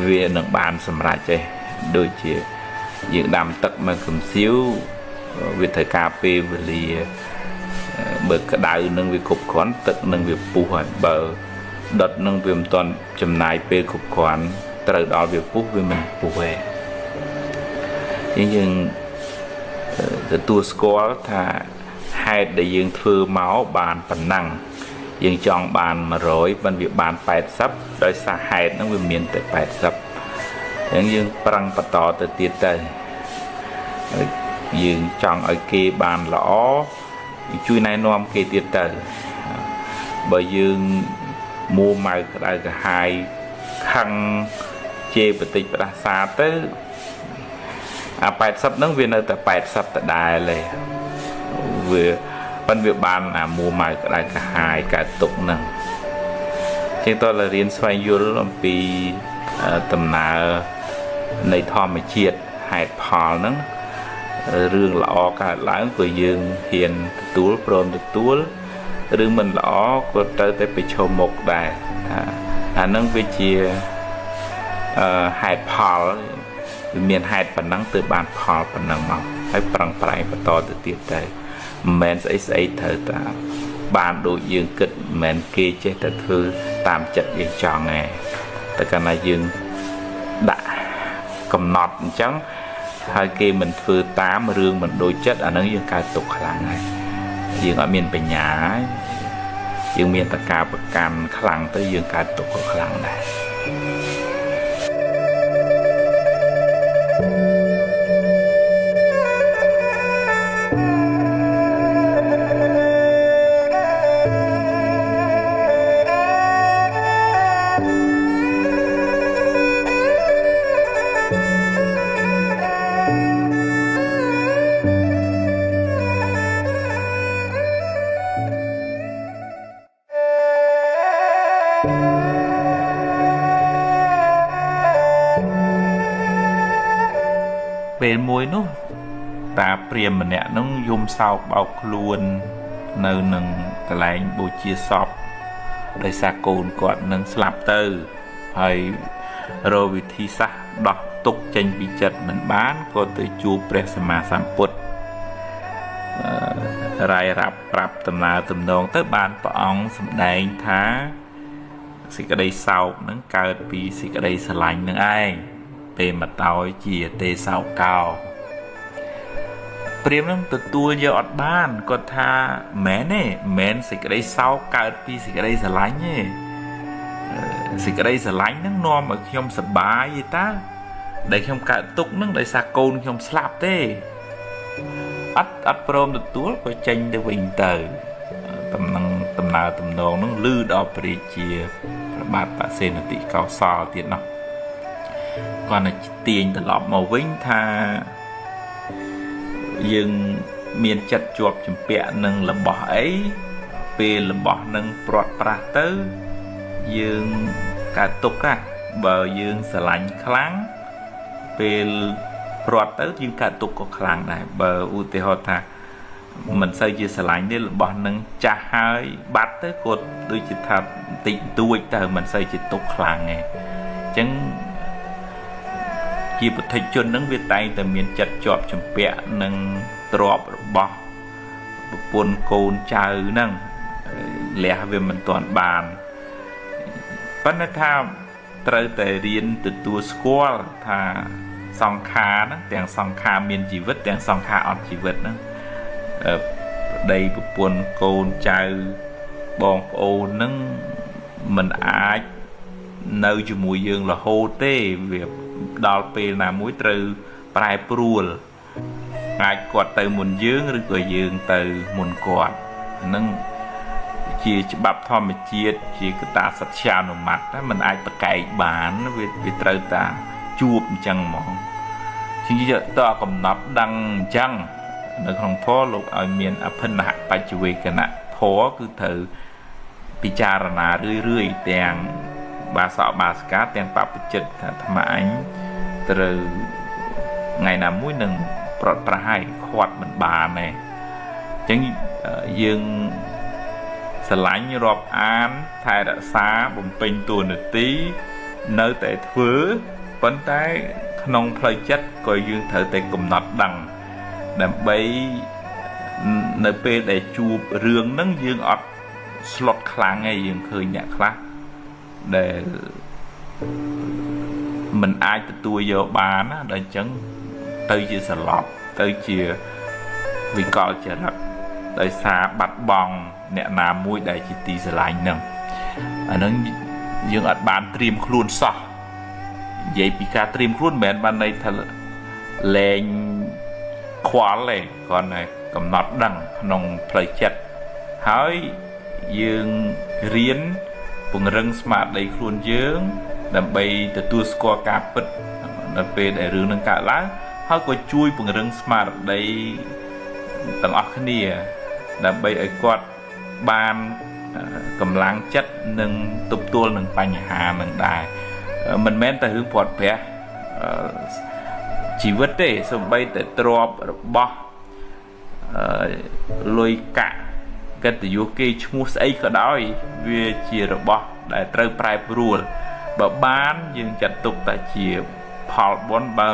វានឹងបានសម្រេចទេ ដូចជាយើងដាំទឹកមកកំសៀវវាត្រូវការពេលវេលាបើក្តៅនឹងវាគ្រប់គ្រាន់ទឹកនឹងវាពុះហើយបើដុតនឹងវាមិនទាន់ចំណាយពេលគ្រប់គ្រាន់ត្រូវដល់វាពុះវាមិនពុះទេយើងទទួលស្គាល់ថាហេតុដែលយើងធ្វើមកបានប៉ុណ្ណឹងយើងចង់បាន100ប៉ុន្តែវាបាន80ដោយសារហេតុហ្នឹងវាមានតែ80អញ្ចឹងយើងប្រឹងបន្តទៅទៀតទៅយើងចង់ឲ្យគេបានល្អជួយណែនាំគេទៀតទៅបើយើងមួម៉ៅក្តៅក្រហាយខឹងជេរបតិចផ្ដាសាទៅអា80ហ្នឹងវានៅតែ80ដដែលទេវាប៉ុន្តែវាបានអាមួម៉ៅក្តៅក្រហាយកើតទុកហ្នឹងជាងតើរៀនស្វែងយល់អំពីដំណើរនៃធម្មជាតិហេតុផលហ្នឹងរឿងល្អកើតឡើងក៏យើងហ៊ានទទួលព្រមទទួលរឿងមិនល្អក៏ត្រូវតែប្រឈមមុខដែរថាអាហ្នឹងវាជាហេតុផលវាមានហេតុប៉ុណ្ណឹងទើបបានផលប៉ុណ្ណឹងមកហើយប្រឹងប្រែងបន្តទៅទៀតទៅមិនមែនស្អីស្អីត្រូវតាបានដូចយើងគិតមិនមែនគេចេះតែធ្វើតាមចិត្តយើងចង់ទេតែកាលណាយើងដាក់កំណត់អញ្ចឹងហើយគេមិនធ្វើតាមរឿងមិនដូចចិត្តអាហ្នឹងយើងកើតទុក្ខខ្លាំងហើយយើងអត់មានបញ្ញាយើងមានតែការប្រកាន់ខ្លាំងទៅយើងកើតទុក្ខក៏ខ្លាំងដែរពេលមួយនោះតាព្រាហ្មណ៍ម្នាក់នោះយំសោកបោកខ្លួននៅនឹងកន្លែងបូជាសពដោយសារកូនគាត់នឹងស្លាប់ទៅហើយរកវិធីសាស្ត្រដោះទុកចេញពីចិត្តមិនបានក៏ទៅជួបព្រះសម្មាសម្ពុទ្ធរាយរាប់ប្រាប់ដំណើរទំនងទៅបានព្រះអង្គសម្ដែងថាសេចក្តីសោកនឹងកើតពីសេចក្តីស្រឡាញ់នឹងឯងពេលមកតោយជាទេសោកោព្រាហ្មណ៍នឹងទទួលយកអត់បានគាត់ថាមែនទេមែនសេចក្តីសោកកើតពីសេចក្តីស្រឡាញ់ទេសេចក្តីស្រឡាញ់នឹងនាំឲ្យខ្ញុំសប្បាយទេតាដែលខ្ញុំកើតទុក្ខនឹងដោយសារកូនខ្ញុំស្លាប់ទេអត់ព្រមទទួលក៏ចេញទៅវិញទៅដំណើរទំនងនឹងលឺដល់ព្រះរាជាព្រះបាទបសេនតិកោសលទៀតនោះគាត់នឹងទាញត្រឡប់មកវិញថាយើងមានចិត្តជាប់ជំពាក់នឹងរបស់អីពេលរបស់នឹងព្រាត់ប្រាសទៅយើងកើតទុក្ខបើយើងស្រឡាញ់ខ្លាំងពេលព្រាត់ទៅយើងកើតទុក្ខក៏ខ្លាំងដែរបើឧទាហរណ៍ថាមិនសូវជាស្រឡាញ់ទេរបស់នឹងចាស់ហើយបាត់ទៅគាត់ដូចជាថាតិចតួចទៅមិនសូវជាទុក្ខខ្លាំងទេអញ្ចឹងជាពុទ្ធជននឹងវាតែងតែមានចិត្តជាប់ជំពាក់នឹងទ្រព្យរបស់ប្រពន្ធកូនចៅហ្នឹងលះវាមិនទាន់បានប៉ុន្តែថាត្រូវតែរៀនទទួលស្គាល់ថាសង្ខារហ្នឹងទាំងសង្ខារមានជីវិតទាំងសង្ខារអត់ជីវិតហ្នឹងប្តីប្រពន្ធកូនចៅបងប្អូនហ្នឹងមិនអាចនៅជាមួយយើងរហូតទេវាដល់ពេលណាមួយត្រូវប្រែប្រួលអាចគាត់ទៅមុនយើងឬក៏យើងទៅមុនគាត់ហ្នឹងជាច្បាប់ធម្មជាតិជាកត្តាសត្យានុម័តតែมันអាចប្រកែកបានវាត្រូវតាជួបអញ្ចឹងហ្មងជាងតើកំណត់ដឹងអញ្ចឹងនៅក្នុងធម៌លោកឲ្យមានអភិនហបច្ចវេកណៈធម៌គឺត្រូវពិចារណារឿយៗទាំងបាសកបាសិកាទាំងបព្វជិតថាអាត្មាអញត្រូវថ្ងៃណាមួយនឹងប្រត់ប្រហើយខាត់មិនបានទេអញ្ចឹងយើងស្រឡាញ់រាប់អានថែរក្សាបំពេញតួនាទីនៅតែធ្វើប៉ុន្តែ ក្នុងផ្លូវចិត្តក៏យើងត្រូវតែកំណត់ដឹងដើម្បីនៅពេលដែលជួបរឿងហ្នឹងយើងអត់ស្លុតខ្លាំងទេយើងឃើញអ្នកខ្លះដែលមិនអាចទទួលយកបានណាដល់អញ្ចឹងទៅជាសន្លប់ទៅជាវិកលចរិតដោយសារបាត់បង់អ្នកណាមួយដែលជាទីស្រឡាញ់ហ្នឹងអាហ្នឹងយើងអត់បានត្រៀមខ្លួនសោះនិយាយពីការត្រៀមខ្លួនមិនមែនបានន័យថាលែងខ្វល់ទេគ្រាន់តែកំណត់ដឹងក្នុងផ្លូវចិត្តហើយយើងរៀនពង្រឹងស្មារតីខ្លួនយើងដើម្បីទទួលស្គាល់ការពិតនៅពេលដែលរឿងនឹងកើតឡើងហើយក៏ជួយពង្រឹងស្មារតីទាំងអស់គ្នាដើម្បីឲ្យគាត់បានកម្លាំងចិត្តនិងទប់ទល់នឹងបញ្ហានឹងដែរមិនមែនតែរឿងព្រាត់ប្រាសជីវិតទេសូម្បីតែទ្រព្យរបស់លុយកាក់កិត្តិយសគេឈ្មោះស្អីក៏ដោយវាជារបស់ដែលត្រូវប្រែប្រួលបើបានយើងចាត់ទុកតែជាផលបុណ្យបើ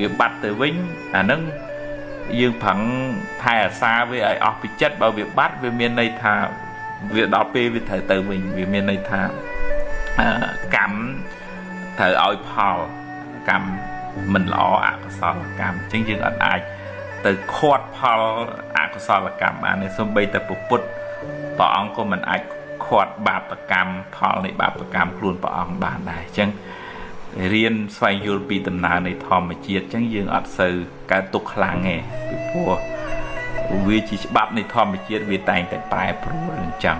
វាបាត់ទៅវិញអាហ្នឹងយើងប្រឹងថែអាសាវាឲ្យអស់ពីចិត្តបើវាបាត់វាមានន័យថាវាដល់ពេលវាត្រូវទៅវិញវាមានន័យថាកម្មត្រូវឲ្យផលកម្មមិនល្អអកុសលកម្មអញ្ចឹងយើងអត់អាចទៅខាត់ផលអកុសលកម្មបានទេសូម្បីតែពុទ្ធព្រះអង្គក៏មិនអាចខាត់បាបកម្មផលនៃបាបកម្មខ្លួនព្រះអង្គបានដែរអញ្ចឹងរៀនស្វែងយល់ពីដំណើរនៃធម្មជាតិអញ្ចឹងយើងអត់សូវកើតទុក្ខខ្លាំងទេពីព្រោះវាជាច្បាប់នៃធម្មជាតិវាតែងតែប្រែប្រួលអញ្ចឹង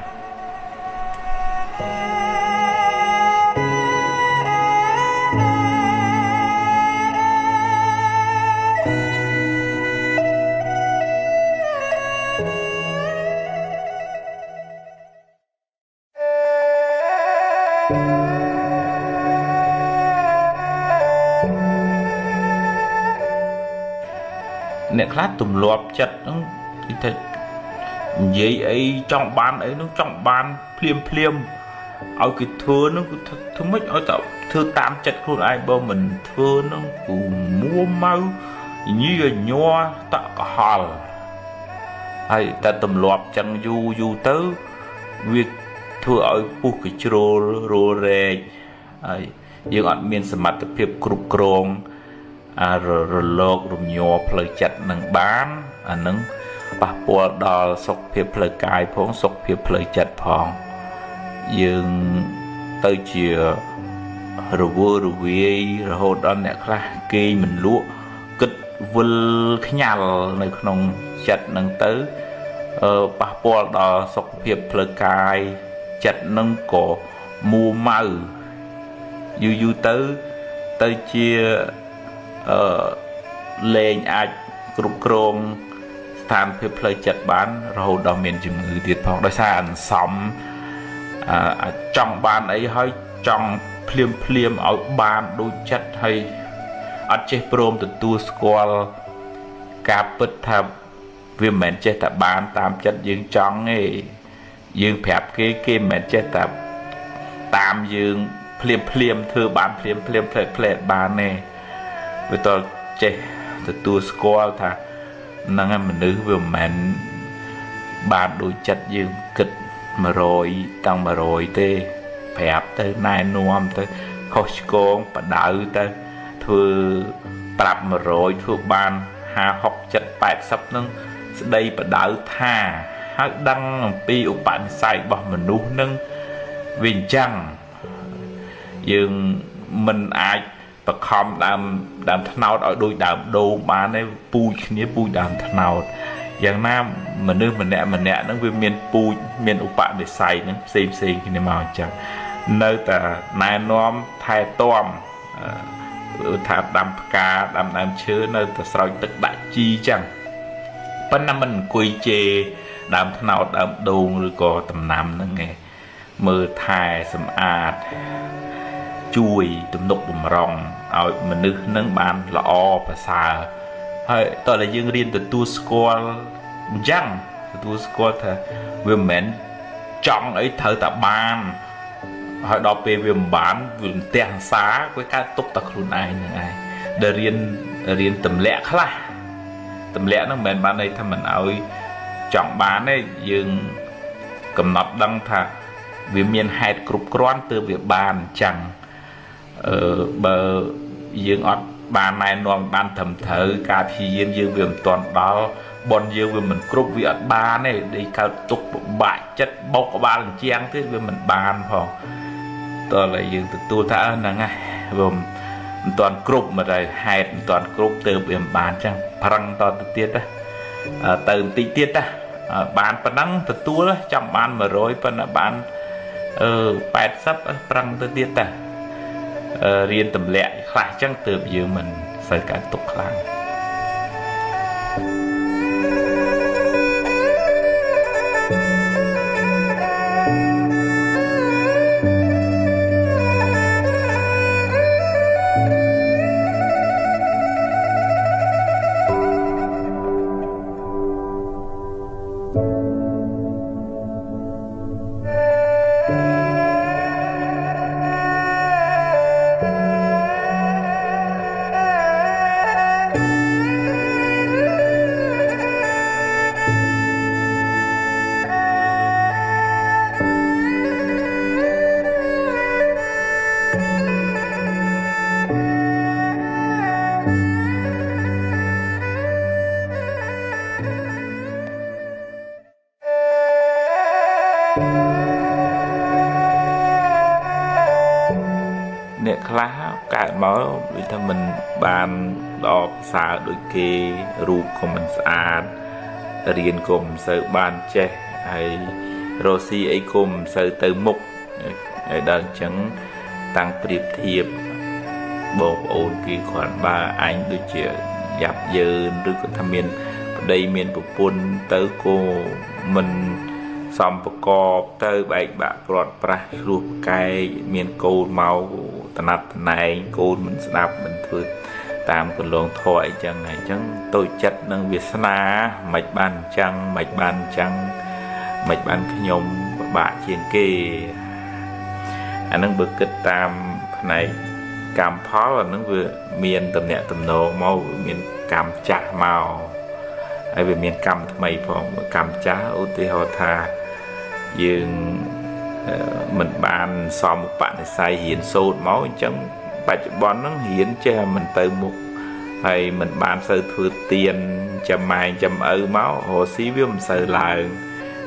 អ្នកខ្លះទម្លាប់ចិត្តហ្នឹងគេថានិយាយអីចង់បានអីហ្នឹងចង់បានភ្លាមភ្លាមឲ្យគេធ្វើហ្នឹងគឺធ្វើម៉េចឲ្យតែធ្វើតាមចិត្តខ្លួនឯងបើមិនធ្វើហ្នឹងគឺមួម៉ៅញីញ័រតក់កុហលហើយតែទម្លាប់ចឹងយូរយូរទៅវាធ្វើឲ្យពុះកជ្រុលរោរែកហើយយើងអត់មានសមត្ថភាពគ្រប់គ្រងរលករំញ័រផ្លូវចិត្តនឹងបានអានឹងប៉ះពាល់ដល់សុខភាពផ្លូវកាយផងសុខភាពផ្លូវចិត្តផងយើងទៅជារវើរវាយរហូតដល់អ្នកខ្លះគេងមិនលក់គិតវិលខ្ញាល់នៅក្នុងចិត្តនឹងទៅប៉ះពាល់ដល់សុខភាពផ្លូវកាយចិត្តនឹងក៏មួម៉ៅយូរយូរទៅទៅជាលែងអាចគ្រប់គ្រងស្ថានភាពផ្លូវចិត្តបានរហូតដល់មានជំងឺទៀតផងដោយសារអន្សំចង់បានអីហើយចង់ភ្លាមភ្លាមឲ្យបានដូចចិត្តហើយអត់ចេះព្រមទទួលស្គាល់ការពិតថាវាមិនមែនចេះតែបានតាមចិត្តយើងចង់ទេយើងប្រាប់គេគេមិនមែនចេះតែតាមយើងភ្លាមភ្លាមធ្វើបានភ្លាមភ្លាមផ្លែផ្លែបានទេវាតចេះទទួលស្គាល់ថាហ្នឹងឯងមនុស្សវាមិនមែនបានដូចចិត្តយើងគិត100តាំង100ទេប្រាប់ទៅណែនាំទៅខុសឆ្គងបដៅទៅធ្វើប្រាប់100ធ្វើបាន50 60 70 80ហ្នឹងស្ដីបដៅថាហើយដឹងអំពីឧបនិស្ស័យរបស់មនុស្សហ្នឹងវាអញ្ចឹងយើងមិនអាចបខំដើមត្នោតឲ្យដូចដើមដូងបានទេពូជគ្នាពូជដើមត្នោតយ៉ាងណាមនុស្សម្នាក់ម្នាក់ហ្នឹងវាមានពូជមានឧបនិស្ស័យហ្នឹងផ្សេងផ្សេងគ្នាមកអញ្ចឹងនៅតែណែនាំថែទាំថាដាំផ្កាដាំដើមឈើនៅតែស្រោចទឹកដាក់ជីអញ្ចឹងប៉ុន្តែមិនអង្គុយជេរដើមត្នោតដើមដូងឬក៏ដំណាំហ្នឹងឯងមើលថែសម្អាតជួយទំនុកបំរុងឲ្យមនុស្សនឹងបានល្អប្រសើរហើយតើតែយើងរៀនទទួលស្គាល់អញ្ចឹងទទួលស្គាល់ថាវាមិនមែនចង់អីត្រូវតែបានហើយដល់ពេលវាមិនបានវាផ្ទះសាវាកើតទុកតែខ្លួនឯងហ្នឹងឯង ដែលរៀនរៀនទម្លាក់ខ្លះទម្លាក់ហ្នឹងមិនមែនបានន័យថាមិនឲ្យចង់បានទេយើងកំណត់ដឹងថាវាមានហេតុគ្រប់គ្រាន់ទើបវាបានអញ្ចឹងបើយើងអត់បានណែនាំបានត្រឹមត្រូវការព្យាយាមយើងវាមិនទាន់ដល់បុណ្យយើងវាមិនគ្រប់វាអត់បានទេដែលកើតទុកពិបាកចិត្តបោកក្បាលអញ្ចឹងទៀតវាមិនបានផងតើឡើយយើងទទួលថាហ្នឹងណាវាមិនទាន់គ្រប់មកហើយហេតុមិនទាន់គ្រប់ទើបវាមិនបានអញ្ចឹងប្រឹងតទៅទៀតណាទៅបន្តិចទៀតណាបានប៉ុណ្ណឹងទទួលចង់បាន100ប៉ុន្តែបាន80ប្រឹងទៅទៀតតារៀនទម្លាក់ខ្លះអញ្ចឹងទើបយើងមិនសូវកើតទុកខ្លាំងអ្នកខ្លះកើតមកដូចថាមិនបានល្អប្រសើរដូចគេរូបក៏មិនស្អាតរៀនក៏មិនសូវបានចេះហើយរកស៊ីអីក៏មិនសូវទៅមុខហើយដល់អញ្ចឹងតាំងប្រៀបធៀបបងប្អូនគេគ្រាន់បើអញដូចជាយ៉ាប់យ៉ឺនឬក៏ថាមានប្តីមានប្រពន្ធទៅក៏មិនសំប្រកបទៅបែកបាក់ព្រាត់ប្រាសឆ្លោះប្រកែកមានកូនមកតណាត់តណែងកូនមិនស្ដាប់មិនធ្វើតាមកន្លងធម៌អីចឹងហើយអញ្ចឹងតូចចិត្តនឹងវាសនាមិនបានអញ្ចឹងមិនបានអញ្ចឹងមិនបានខ្ញុំពិបាកជាងគេអានឹងបើគិតតាមផ្នែកកម្មផលអានឹងវាមានតំណាក់តំណងមកមានកម្មចាស់មកហើយវាមានកម្មថ្មីផងកម្មចាស់ឧទាហរណ៍ថាយើងមិនបានសមឧបនិស្ស័យរៀនសូត្រមកអញ្ចឹងបច្ចុប្បន្នហ្នឹងរៀនចេះមិនទៅមុខហើយមិនបានសូវធ្វើទៀនចាំម៉ែចាំឪមករកស៊ីវាមិនសូវឡើង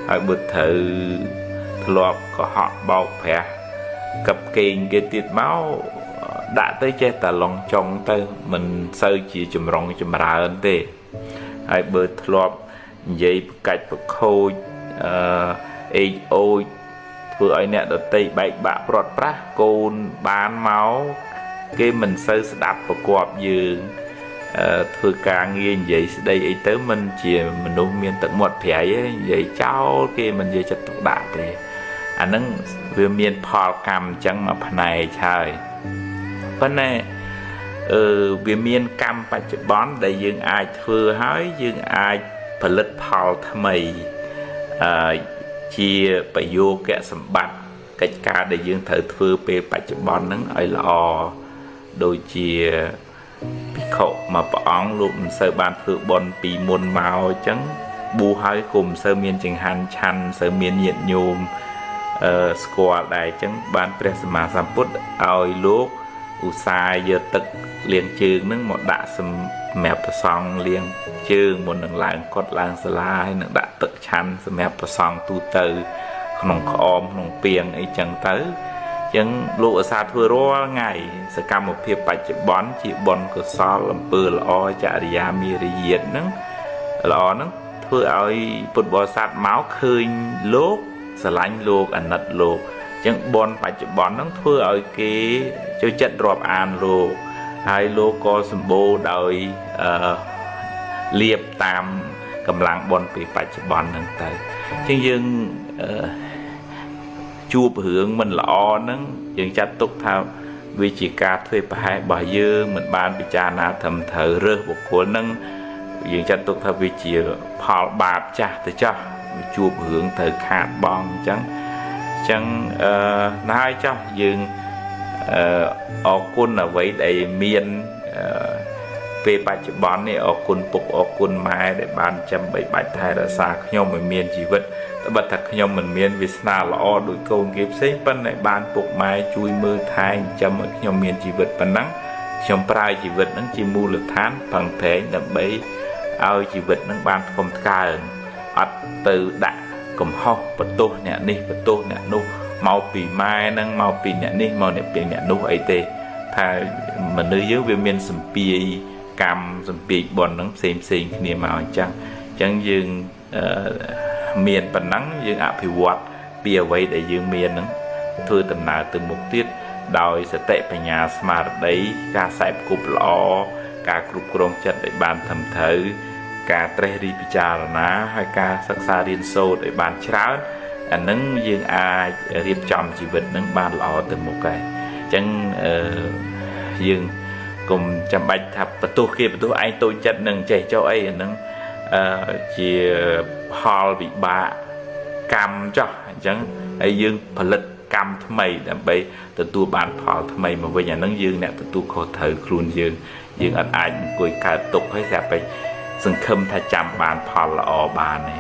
ហើយបើត្រូវធ្លាប់កុហកបោកប្រាស់កឹបកេងគេទៀតមកដាក់ទៅចេះតែឡងចុងទៅមិនសូវជាចម្រុងចម្រើនទេហើយបើធ្លាប់និយាយប្រកាច់ប្រខូចអេកអូចធ្វើឲ្យអ្នកដតីបែកបាក់ព្រាត់ប្រាសកូនបានមកគេមិនសូវស្ដាប់ប្រកបយើងធ្វើការងារនិយាយស្ដីអីទៅមិនជាមនុស្សមានទឹកមាត់ប្រៃទេនិយាយចោលគេមិនយកចិត្តទុកដាក់ទេអាហ្នឹងវាមានផលកម្មអញ្ចឹងមួយផ្នែកហើយប៉ុន្តែវាមានកម្មបច្ចុប្បន្នដែលយើងអាចធ្វើហើយយើងអាចផលិតផលថ្មីជាប្រយោគសម្បត្តិកិច្ចការដែលយើងត្រូវធ្វើពេលបច្ចុប្បន្នហ្នឹងឲ្យល្អដូចជាភិក្ខុមួយព្រះអង្គលោកមិនសូវបានធ្វើបុណ្យពីមុនមកអញ្ចឹងបួសហើយក៏មិនសូវមានចង្ហាន់ឆាន់មិនសូវមានញាតិញោមស្គាល់ដែរអញ្ចឹងបានព្រះសម្មាសម្ពុទ្ធឲ្យលោកឧស្សាហ៍យកទឹកលាងជើងហ្នឹងមកដាក់សម្រាប់ព្រះសង្ឃលាងជើងមុននឹងឡើងកុដិឡើងសាលាហើយនឹងដាក់ទឹកឆាន់សម្រាប់ព្រះសង្ឃទូទៅក្នុងក្អមក្នុងពាងអីចឹងទៅអញ្ចឹងលោកឧស្សាហ៍ធ្វើរាល់ថ្ងៃសកម្មភាពបច្ចុប្បន្នជាបុណ្យកុសលអំពើល្អចរិយាមារយាទហ្នឹងល្អហ្នឹងធ្វើឲ្យពុទ្ធបរិស័ទមកឃើញលោកស្រឡាញ់លោកអាណិតលោកអញ្ចឹងបុណ្យបច្ចុប្បន្នហ្នឹងធ្វើឲ្យគេចូលចិត្តរាប់អានលោកហើយលោកក៏សម្បូរដោយលៀបតាមកម្លាំងបុណ្យពីបច្ចុប្បន្នហ្នឹងទៅអញ្ចឹងយើងជួបរឿងមិនល្អហ្នឹងយើងចាត់ទុកថាវាជាការធ្វើប្រហែសរបស់យើងមិនបានពិចារណាត្រឹមត្រូវរើសបុគ្គលហ្នឹងយើងចាត់ទុកថាវាជាផលបាបចាស់ទៅចាស់ជួបរឿងត្រូវខាតបង់អញ្ចឹងណាហើយចោះយើងអរគុណអ្វីដែលមាន ពេលបច្ចុប្បន្ននេះអរគុណពុកអរគុណម៉ែដែលបានចាំបីបាច់ថែរក្សាខ្ញុំឲ្យមានជីវិតត្បិតថាខ្ញុំមិនមានវាសនាល្អដូចកូនគេផ្សេងប៉ុន្តែបានពុកម៉ែជួយមើលថែចិញ្ចឹមឲ្យខ្ញុំមានជីវិតប៉ុណ្ណឹងខ្ញុំប្រើជីវិតហ្នឹងជាមូលដ្ឋានប្រឹងប្រែងដើម្បីឲ្យជីវិតហ្នឹងបានថ្កុំថ្កើងអត់ទៅដាក់កំហុសបន្ទោសអ្នកនេះបន្ទោសអ្នកនោះមកពីម៉ែហ្នឹងមកពីអ្នកនេះមកអ្នកពីអ្នកនោះអីទេថាមនុស្សយើងវាមានសម្ពាយកម្មសម្ពាយបុណ្យហ្នឹងផ្សេងផ្សេងគ្នាមកអញ្ចឹងអញ្ចឹងយើងមានប៉ុណ្ណឹងយើងអភិវឌ្ឍពីអ្វីដែលយើងមានហ្នឹងធ្វើដំណើរទៅមុខទៀតដោយសតិបញ្ញាស្មារតីការខ្សែគប់ល្អការគ្រប់គ្រងចិត្តឲ្យបានត្រឹមត្រូវការត្រេះរិះពិចារណាហើយការសិក្សារៀនសូត្រឲ្យបានច្រើនអានឹងយើងអាចរៀបចំជីវិតនឹងបានល្អទៅមុខហើយអញ្ចឹងយើងកុំចាំបាច់ថាបន្ទោសគេបន្ទោសឯងតូចចិត្តនឹងចេះចុះអីអានឹងជាផលវិបាកកម្មចុះអញ្ចឹងហើយយើងផលិតកម្មថ្មីដើម្បីទទួលបានផលថ្មីមកវិញអានឹងយើងអ្នកទទួលខុសត្រូវខ្លួនយើងយើងអត់អាចអង្គុយកើតទុកហើយស្រាប់តែសង្ឃឹមថាចាំបានផលល្អបានទេ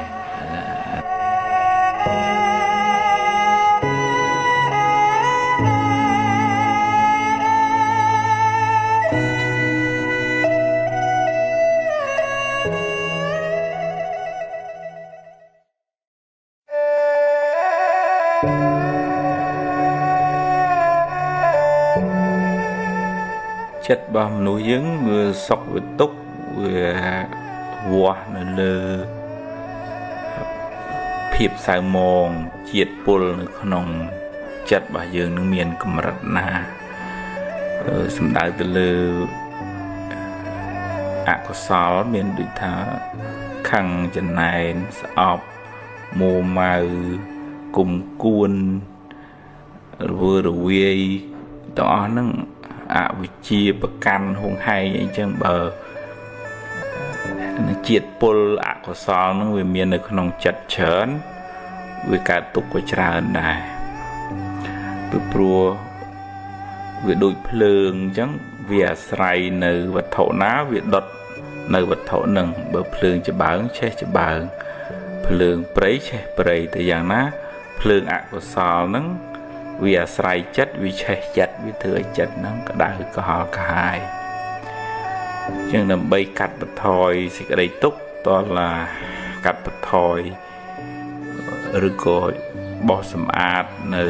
ចិត្តរបស់មនុស្សយើងវាសុខវាទុក្ខវាវាស់នៅលើភាពសៅមងជាតិពុលនៅក្នុងចិត្តរបស់យើងនឹងមានកម្រិតណាសំដៅទៅលើអកុសលមានដូចថាខឹងចំណែនស្អប់មួម៉ៅគុំគួនរវើរវាយទាំងអស់ហ្នឹងអវិជ្ជាប្រកាន់ហួងហែងអីចឹងបើជាតិពុលអកុសលហ្នឹងវាមាននៅក្នុងចិត្តច្រើនវាកើតទុក្ខក៏ច្រើនដែរពីព្រោះវាដូចភ្លើងអញ្ចឹងវាអាស្រ័យនៅវត្ថុណាវាដុតនៅវត្ថុហ្នឹងបើភ្លើងច្បើងឆេះច្បើងភ្លើងព្រៃឆេះព្រៃតែយ៉ាងណាភ្លើងអកុសលហ្នឹងវាអាស្រ័យចិត្តវាឆេះចិត្តវាធ្វើឲ្យចិត្តហ្នឹងក្តៅក្រហល់ក្រហាយជាងដើម្បីកាត់បន្ថយសេចក្តីទុក្ខតឡាកាត់បន្ថយឬក៏បោះសម្អាតនៅ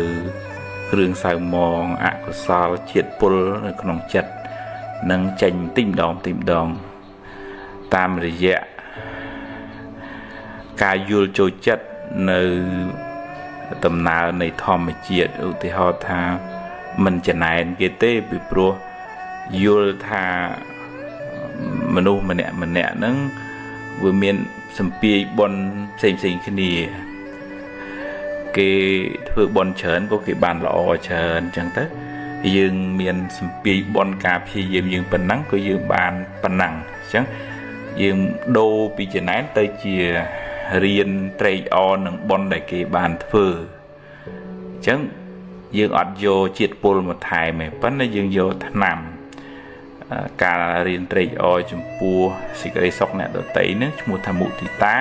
គ្រឿងសៅមងអកុសលជាតិពុលនៅក្នុងចិត្តនឹងចេញបន្តិចម្ដងបន្តិចម្ដងតាមរយៈការយល់ចូលចិត្តនៅដំណើរនៃធម្មជាតិឧទាហរណ៍ថាមិនចំណែនគេទេពីព្រោះយល់ថាមនុស្សម្នាក់ម្នាក់ហ្នឹងវាមានសម្ពាយបុណ្យផ្សេងផ្សេងគ្នាគេធ្វើបុណ្យច្រើនក៏គេបានល្អច្រើនអញ្ចឹងទៅយើងមានសម្ពាយបុណ្យការព្យាយាមយើងប៉ុណ្ណឹងក៏យើងបានប៉ុណ្ណឹងអញ្ចឹងយើងដូរពីចំណែនទៅជារៀនត្រេកអរនឹងបុណ្យដែលគេបានធ្វើអញ្ចឹងយើងអត់យកជាតិពុលមកថែមទេប៉ុន្តែយើងយកថ្នាំការរៀនត្រេកអរចំពោះសេចក្តីសុខអ្នកដទៃនឹងឈ្មោះថាមុទិតា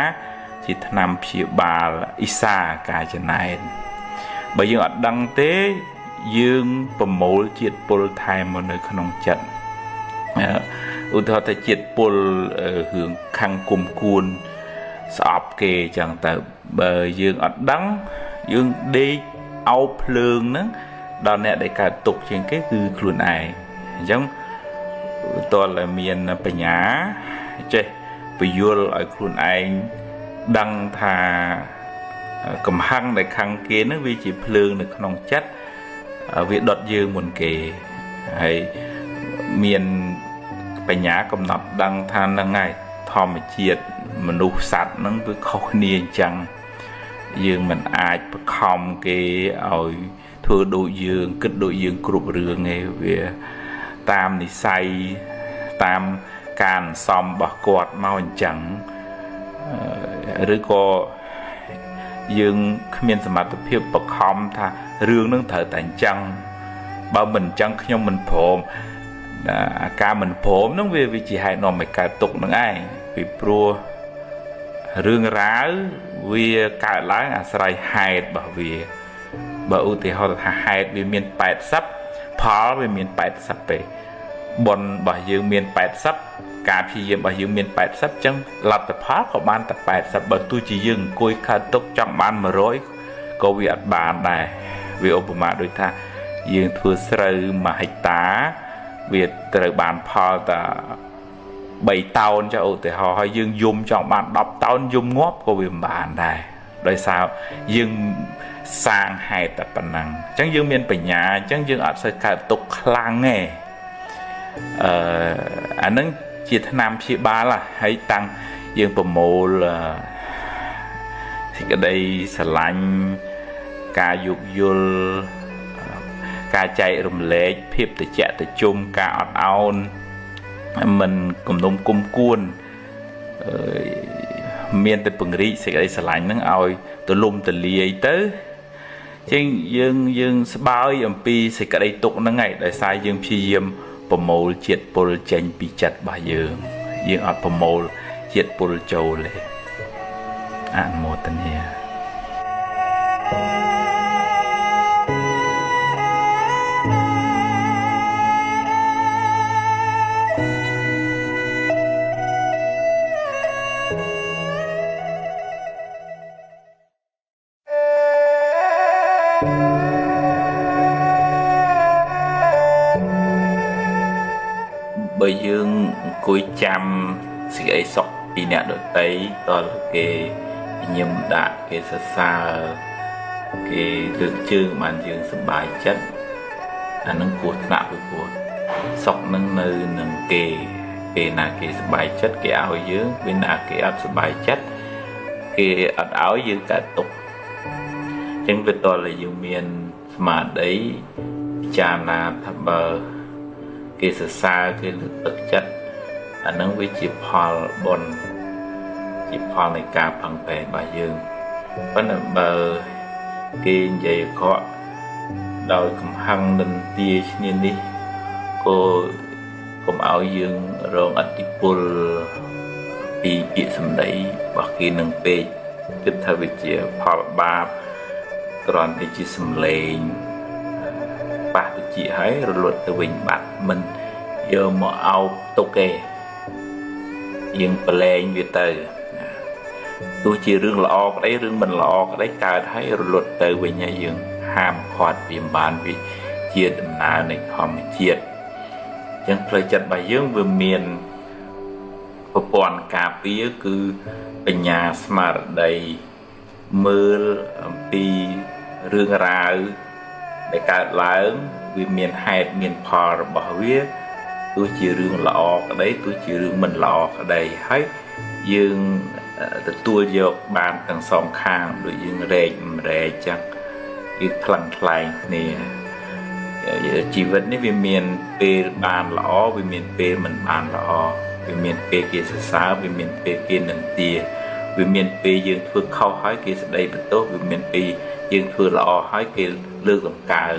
ជាថ្នាំព្យាបាលអ៊ីសាការចំណែនបើយើងអត់ដឹងទេយើងប្រមូលជាតិពុលថែមមកនៅក្នុងចិត្តឧទាហរណ៍ថាជាតិពុលរឿងខឹងគុំគួនស្អប់គេចឹងទៅបើយើងអត់ដឹងយើងដេកអោបភ្លើងហ្នឹងដល់អ្នកដែលកើតទុក្ខជាងគេគឺខ្លួនឯងអញ្ចឹងតើមានបញ្ញាចេះពយល់ឲ្យខ្លួនឯងដឹងថាកំហឹងដែលខឹងគេហ្នឹងវាជាភ្លើងនៅក្នុងចិត្តវាដុតយើងមុនគេហើយមានបញ្ញាកំណត់ដឹងថាហ្នឹងហើយធម្មជាតិមនុស្សសត្វហ្នឹងវាខុសគ្នាអញ្ចឹងយើងមិនអាចបខំគេឲ្យធ្វើដូចយើងគិតដូចយើងគ្រប់រឿងទេវាតាមនិស័យតាមការអន្សំរបស់គាត់មកអញ្ចឹងឬក៏យើងគ្មានសមត្ថភាពបខំថារឿងនឹងត្រូវតែអញ្ចឹងបើមិនអញ្ចឹងខ្ញុំមិនព្រម ការមិនព្រមហ្នឹងវាជាហេតុនាំឲ្យកើតទុក្ខហ្នឹងឯងពីព្រោះរឿងរ៉ាវវាកើតឡើងអាស្រ័យហេតុរបស់វាបើឧទាហរណ៍ថាហេតុវាមាន80ផលវាមាន80ទេបុណ្យរបស់យើងមាន80ការព្យាយាមរបស់យើងមាន80ចឹងលទ្ធផលក៏បានតែ80បើទោះជាយើងអង្គុយកើតទុក្ខចង់បាន100ក៏វាអត់បានដែរវាឧបមាដូចថាយើងធ្វើស្រូវ1ហិកតាវាត្រូវបានផលតែ3តោនចុះឧទាហរណ៍ហើយយើងយំចង់បាន10តោនយំងាប់ក៏វាមិនបានដែរដោយសារយើងសាងហេតុតែប៉ុណ្ណឹងអញ្ចឹងយើងមានបញ្ញាអញ្ចឹងយើងអត់សូវកើតទុក្ខខ្លាំងទេអាហ្នឹងជាថ្នាំព្យាបាលហើយតាំងយើងប្រមូលសេចក្តីស្រឡាញ់ការយោគយល់ការចែករំលែកភាពត្រជាក់ត្រជុំការអត់ឱនមិនគំនុំគុំគួនមានតែពង្រីកសេចក្តីស្រឡាញ់ហ្នឹងឲ្យទលំទលាយទៅជាងយើងស្បើយអំពីសេចក្តីទុក្ខហ្នឹងឯងដោយសារយើងព្យាយាមប្រមូលជាតិពុលចេញពីចិត្តរបស់យើងយើងអត់ប្រមូលជាតិពុលចូលទេអនុមោទនាបើយើងអង្គុយចាំសេចក្តីសុខពីអ្នកដទៃតើគេញឹមដាក់គេសរសើរគេលើកជើងបានយើងសប្បាយចិត្តអានឹងគ្រោះថ្នាក់ពីព្រោះសុខនឹងនៅនឹងគេពេលណាគេសប្បាយចិត្តគេឲ្យយើងពេលណាគេអត់សប្បាយចិត្តគេអត់ឲ្យយើងកើតទុក្ខអញ្ចឹងវាតើយើងមានស្មារតីពិចារណាថាបើគេសរសើរគេលើកទឹកចិត្តអានឹងវាជាផលបុណ្យជាផលនៃការប្រឹងប្រែងរបស់យើងប៉ុន្តែបើគេនិយាយអាក្រក់ដោយកំហឹងនិន្ទាឈ្នានេះក៏កុំឲ្យយើងរងឥទ្ធិពលពីពាក្យសម្ដីរបស់គេនឹងពេកគិតថាវាជាផលបាបគ្រាន់តែជាសម្លេងប៉ះតិចហើយរលត់ទៅវិញបាត់មិនយកមកអោបទុកទេយើងប្រឡែងវាទៅទោះជារឿងល្អក្តីរឿងមិនល្អក្តីកើតហើយរលត់ទៅវិញហើយយើងហាមឃាត់វាមិនបានវាជាដំណើរនៃធម្មជាតិអញ្ចឹងផ្លូវចិត្តរបស់យើងវាមានប្រព័ន្ធការពារគឺបញ្ញាស្មារតីមើលអំពីរឿងរ៉ាវដែលកើតឡើងវាមានហេតុមានផលរបស់វាទោះជារឿងល្អក្តីទោះជារឿងមិនល្អក្តីហើយយើងទទួលយកបានទាំងសងខាងដូចយើងរែកមិនរែកចឹងគឺថ្លឹងថ្លែងគ្នាជីវិតនេះវាមានពេលបានល្អវាមានពេលមិនបានល្អវាមានពេលគេសរសើរវាមានពេលគេនិន្ទាវាមានពេលយើងធ្វើខុសហើយគេស្ដីបន្ទោសវាមានពេលយើងធ្វើល្អហើយគេលើកតម្កើង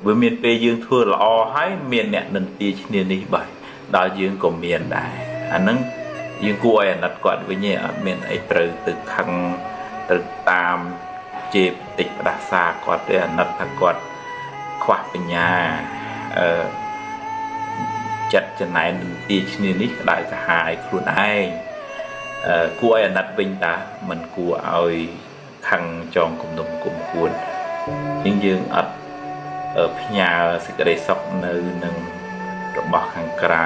វាមានពេលយើងធ្វើល្អហើយមានអ្នកនិន្ទាឈ្នានេះបើដល់យើងក៏មានដែរអាហ្នឹងយើងគួរឲ្យអាណិតគាត់វិញឯងអត់មានអីត្រូវទៅខឹងត្រូវតាមជេរបតិចផ្ដាសាគាត់ទេអាណិតថាគាត់ខ្វះបញ្ញាចិត្តចំណែននិន្ទាឈ្នានេះក្តៅក្រហាយខ្លួនឯងគួរឲ្យអាណិតវិញតាមិនគួរឲ្យខឹងចងគំនុំគុំគួនជាងយើងអត់ផ្ញើសេចក្តីសុខនៅនឹងរបស់ខាងក្រៅ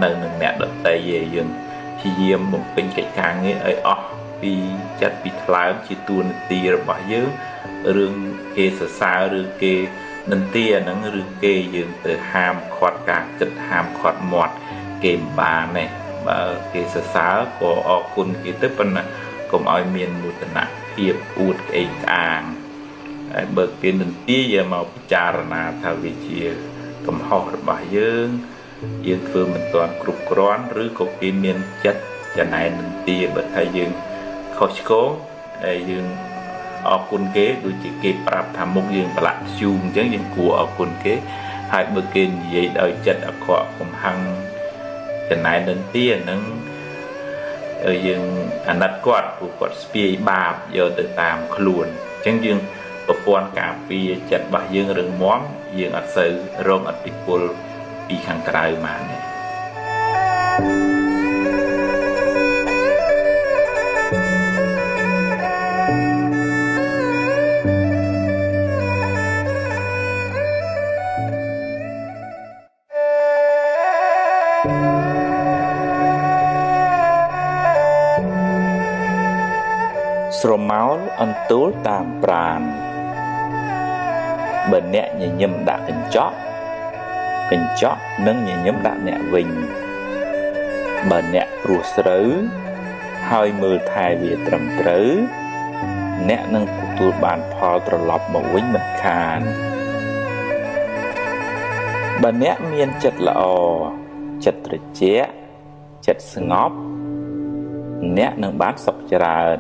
នៅនឹងអ្នកដទៃឯងយើងព្យាយាមបំពេញកិច្ចការងារឲ្យអស់ពីចិត្តពីថ្លើមជាតួនាទីរបស់យើងរឿងគេសរសើរឬគេនិន្ទាអាហ្នឹងរឿងគេយើងទៅហាមឃាត់ការគិតហាមឃាត់មាត់គេមិនបានទេបើគេសរសើរក៏អរគុណគេទៅប៉ុន្តែកុំឲ្យមានមោទនភាពអួតក្អេងក្អាងហើយបើគេនិន្ទាយកមកពិចារណាថាវាជាកំហុសរបស់យើងយើងធ្វើមិនទាន់គ្រប់គ្រាន់ឬក៏គេមានចិត្តចំណែននិន្ទាបើថាយើងខុសឆ្គងហើយយើងអរគុណគេដូចជាគេប្រាប់ថាមុខយើងប្រឡាក់ធ្យូងអញ្ចឹងយើងគួរអរគុណគេ ហើយបើគេនិយាយដោយចិត្តអាក្រក់កំហឹងចំណែននិន្ទាហ្នឹងយើងអាណិតគាត់ព្រោះគាត់ស្ពាយបាបយកទៅតាមខ្លួនអញ្ចឹងយើងប្រព័ន្ធការពារចិត្តរបស់យើងរឹងមាំយើងអត់សូវរងឥទ្ធិពលពីខាងក្រៅមកទេស្រមោលអន្ទូលតាមប្រានបើអ្នកញញឹមដាក់កញ្ចក់កញ្ចក់នឹងញញឹមដាក់អ្នកវិញបើអ្នកព្រោះស្រូវហើយមើលថែវាត្រឹមត្រូវអ្នកនឹងទទួលបានផលត្រឡប់មកវិញមិនខានបើអ្នកមានចិត្តល្អចិត្តត្រជាក់ចិត្តស្ងប់អ្នកនឹងបានសុខច្រើន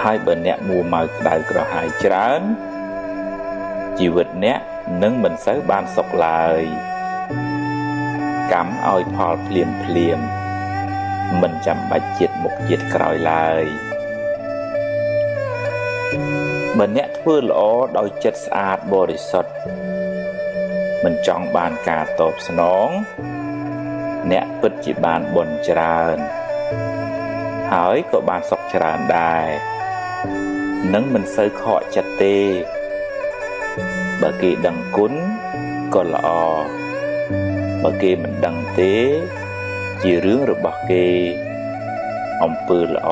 ហើយបើអ្នកមួម៉ៅក្តៅក្រហាយច្រើនជីវិតអ្នកនឹងមិនសូវបានសុខឡើយកម្មឲ្យផលភ្លាមភ្លាមមិនចាំបាច់ជាតិមុខជាតិក្រោយឡើយបើអ្នកធ្វើល្អដោយចិត្តស្អាតបរិសុទ្ធមិនចង់បានការតបស្នងអ្នកពិតជាបានបុណ្យច្រើនហើយក៏បានសុខច្រើនដែរនឹងមិនសូវខកចិត្តទេបើគេដឹងគុណក៏ល្អបើគេមិនដឹងទេជារឿងរបស់គេអំពើល្អ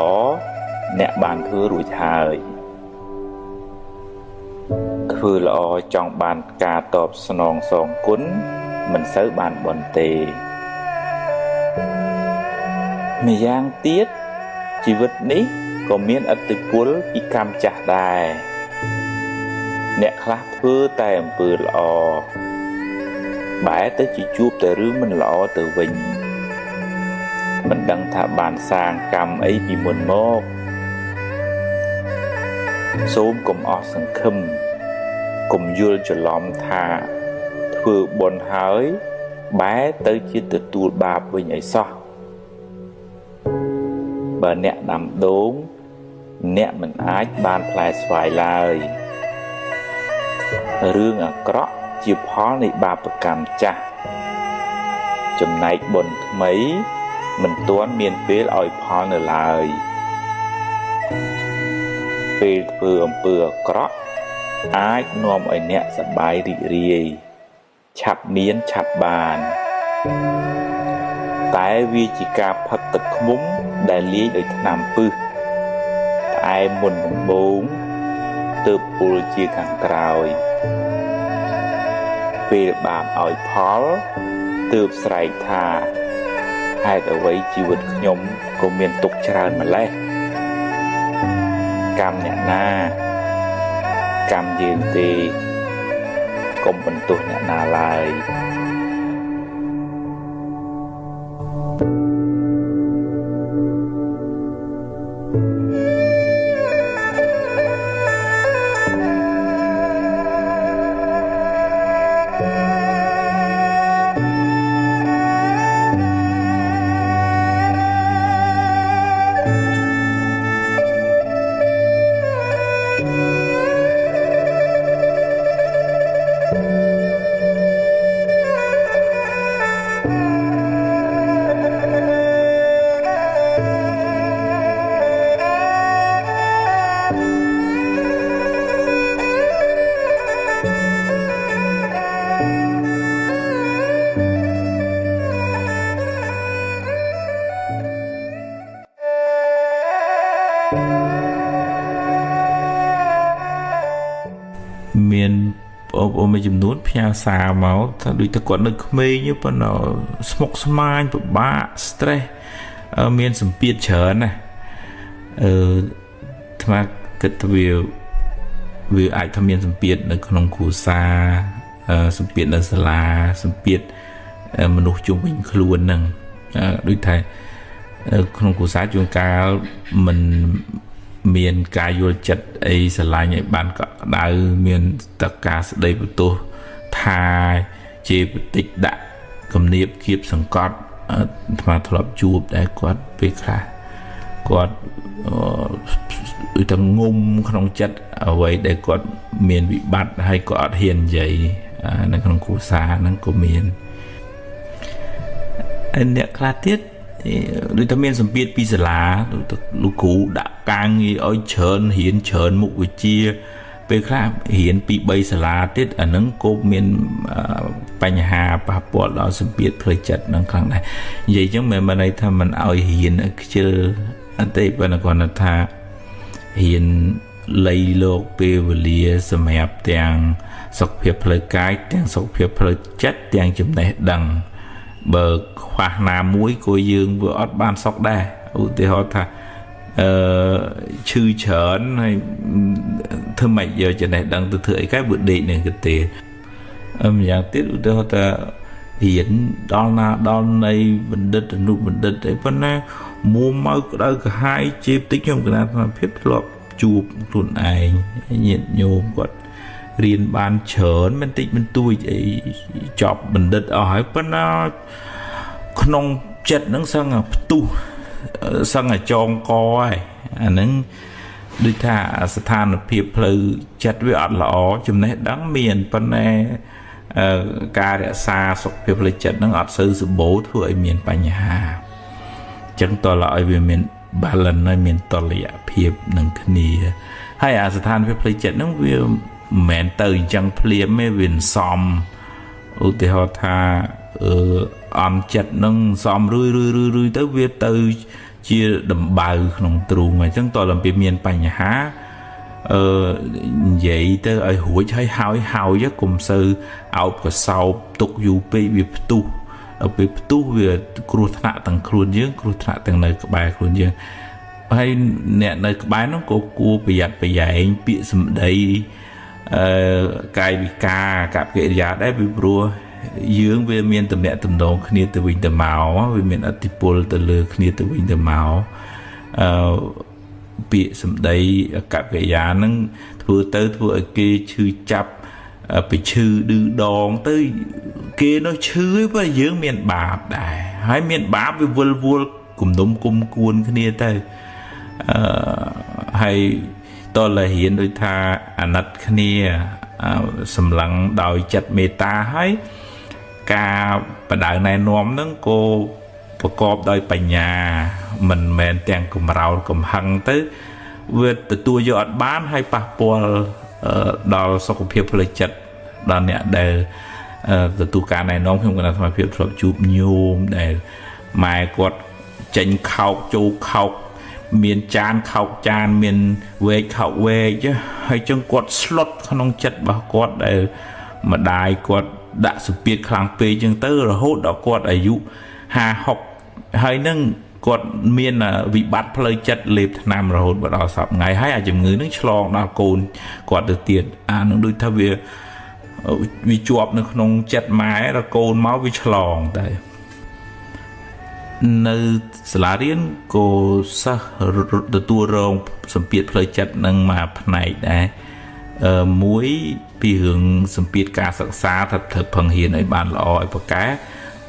អ្នកបានធ្វើរួចហើយធ្វើល្អចង់បានការតបស្នងសងគុណមិនសូវបានបុណ្យទេម្យ៉ាងទៀតជីវិតនេះក៏មានឥទ្ធិពលពីកម្មចាស់ដែរអ្នកខ្លះធ្វើតែអំពើល្អបែរទៅជាជួបតែរឿងមិនល្អទៅវិញមិនដឹងថាបានសាងកម្មអីពីមុនមកសូមកុំអស់សង្ឃឹមកុំយល់ច្រឡំថាធ្វើបុណ្យហើយបែរទៅជាទទួលបាបវិញអីសោះបើអ្នកដាំដូងអ្នកមិនអាចបានផ្លែស្វាយឡើយរឿងអាក្រក់ជាផលនៃបាបកម្មចាស់ចំណែកបុណ្យថ្មីមិនទាន់មានពេលឲ្យផលនៅឡើយពេលធ្វើអំពើអាក្រក់អាចនាំឲ្យអ្នកសប្បាយរីករាយឆាប់មានឆាប់បានតែវាជាការផឹកទឹកឃ្មុំដែលលាយដោយថ្នាំពឹសផ្អែមមុនដំបូងទើបពុលជាខាងក្រោយពេលបាបឲ្យផលទើបស្រែកថាហេតុអ្វីជីវិតខ្ញុំក៏មានទុក្ខច្រើនម្ល៉េះកម្មអ្នកណាកម្មយើងទេកុំបន្ទោសអ្នកណាឡើយមានបងប្អូនមួយចំនួនផ្ញើសារមកថាដូចតែគាត់នៅក្មេងប៉ុន្តែស្មុគស្មាញពិបាក stress មានសម្ពាធច្រើនណាអាត្មាគិតថាវាអាចថាមានសម្ពាធនៅក្នុងគ្រួសារសម្ពាធនៅសាលាសម្ពាធមនុស្សជុំវិញខ្លួនហ្នឹងដូចថាក្នុងគ្រួសារជួនកាលមិនមានការយល់ចិត្តអីស្រឡាញ់ឲ្យបានកក់ក្ដៅមានតការស្ដីបន្ទោស ថាជាបន្តិចដាក់គំនាបគៀបសង្កត់អាត្មាធ្លាប់ជួបដែរគាត់ពេលខ្លះគាត់ដូចតែងុំក្នុងចិត្តអ្វីដែលគាត់មានវិបត្តិហើយក៏អត់ហ៊ាននិយាយនៅក្នុងគ្រួសារហ្នឹងក៏មានហើយអ្នកខ្លះទៀតដូចតែមានសម្ពាធពីសាលាលោកគ្រូដាក់ការងារឲ្យច្រើនរៀនច្រើនមុខវិជ្ជាពេលខ្លះរៀនពី3សាលាទៀតអាហ្នឹងក៏មានបញ្ហាប៉ះពាល់ដល់សម្ពាធផ្លូវចិត្តនឹងខ្លាំងដែរនិយាយចឹងមិនមែនន័យថាមិនឲ្យរៀនឲ្យខ្ជិលអត់ទេប៉ុន្តែគាត់ថារៀនលៃលោកពេលវេលាសម្រាប់ទាំងសុខភាពផ្លូវកាយទាំងសុខភាពផ្លូវចិត្តទាំងចំណេះដឹងបើខ្វះណាមួយក៏យើងវាអត់បានសុខដែរឧទាហរណ៍ថាអឺឈឺច្រើនហើយធ្វើម៉េចយកចំណេះដឹងទៅធ្វើអីកែបើដេកនឹងកទេម្យ៉ាងទៀតឧទាហរណ៍ថារៀនដល់ណាដល់នៃបណ្ឌិតអនុបណ្ឌិតអីប៉ុណ្ណាមួម៉ៅក្តៅក្រហាយជាបន្តិចខ្ញុំកណាអាភាពធ្លាប់ជួបខ្លួនឯងញាតិញោមគាត់រៀនបានច្រើនមិនតិចមិនទួចអីចប់បណ្ឌិតអស់ហើយប៉ុន្តែក្នុងចិត្តហ្នឹងសឹងផ្ទុះសឹងតែចងកហើយអាហ្នឹងដូចថាស្ថានភាពផ្លូវចិត្តវាអត់ល្អចំណេះដឹងមានប៉ុន្តែការរក្សាសុខភាពផ្លូវចិត្តហ្នឹងអត់សូវសម្បូរធ្វើឲ្យមានបញ្ហាអញ្ចឹងតើឲ្យវាមាន balance ហើយមានតុល្យភាពនឹងគ្នាហើយអាស្ថានភាពផ្លូវចិត្តហ្នឹងវាមិនមែនទៅអញ្ចឹងភ្លាមទេវាសំឧទាហរណ៍ថាអឺអន់ចិត្តនឹងសំរឿយរឿយរឿយទៅវាទៅជាដំបៅក្នុងទ្រូងអញ្ចឹងតើដល់ពេលមានបញ្ហាអឺនិយាយទៅឲ្យរួចហើយហើយហើយកុំសូវអោបកសោបទុកយូរពេកវាផ្ទុះដល់ពេលផ្ទុះវាគ្រោះថ្នាក់ទាំងខ្លួនយើងគ្រោះថ្នាក់ទាំងនៅក្បែរខ្លួនយើងហើយអ្នកនៅក្បែរនោះក៏គួរប្រយ័ត្នប្រយែងពាក្យសម្ដីអឺកាយវិការកប្បកិរិយាដែរពីព្រោះយើងវាមានតំណែងតំណងគ្នាទៅវិញទៅមកវាមានឥទ្ធិពលទៅលើគ្នាទៅវិញទៅមកអឺពាក្យសម្ដីកប្បកិរិយាហ្នឹងធ្វើទៅធ្វើឲ្យគេឈឺចាប់ទៅឈឺឌឺដងទៅគេនោះឈឺឯងព្រោះយើងមានបាបដែរហើយមានបាបវាវិលវល់គំនុំគុំគួនគ្នាទៅអឺហើយតលរៀនដូចថាអាណិតគ្នាសម្លឹងដោយចិត្តមេត្តាហើយការបដៅណែនាំហ្នឹងក៏ប្រកបដោយបញ្ញាមិនមែនទាំងកម្រោលកំហឹងទៅវាទទួលយកអត់បានហើយប៉ះពាល់ដល់សុខភាពផ្លូវចិត្តដល់អ្នកដែលទទួលការណែនាំខ្ញុំគណៈសមាភិបធ្លាប់ជួបញោមដែលម៉ែគាត់ចេញខោកចូលខោកមានចានខោកចានមានវែកខោកវែកហើយចឹងគាត់ស្លុតក្នុងចិត្តរបស់គាត់ដែលម្ដាយគាត់ដាក់សម្ពាធខ្លាំងពេកចឹងទៅរហូតដល់គាត់អាយុ50 60ហើយនឹងគាត់មានវិបត្តិផ្លូវចិត្តលេបថ្នាំរហូតមកដល់សប្តាហ៍ថ្ងៃហើយអាជំងឺនឹងឆ្លងដល់កូនគាត់ទៅទៀតអានឹងដូចថាវាជាប់នៅក្នុងចិត្តម៉ែដល់កូនមកវាឆ្លងតែនៅសាលារៀនក៏សិស្សទទួលរងសម្ពាធផ្លូវចិត្តនឹងមួយផ្នែកដែរមួយពីរឿងសម្ពាធការសិក្សាថាត្រូវប្រឹងរៀនឲ្យបានល្អឲ្យប្រកែ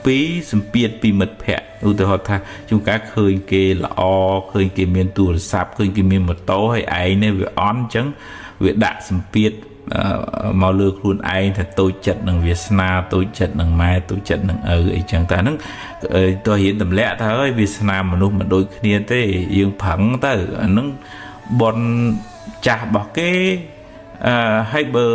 ពីរសម្ពាធពីមិត្តភ័ក្តិឧទាហរណ៍ថាជួនកាលឃើញគេល្អឃើញគេមានទូរស័ព្ទឃើញគេមានម៉ូតូហើយឯងនេះវាអន់អញ្ចឹងវាដាក់សម្ពាធមកលើខ្លួនឯងថាតូចចិត្តនឹងវាសនាតូចចិត្តនឹងម៉ែតូចចិត្តនឹងឪអីចឹងតែហ្នឹងតើរៀនទម្លាក់ថាអើយវាសនាមនុស្សមិនដូចគ្នាទេយើងប្រឹងទៅអាហ្នឹងបនចាស់របស់គេអឺហើយបើ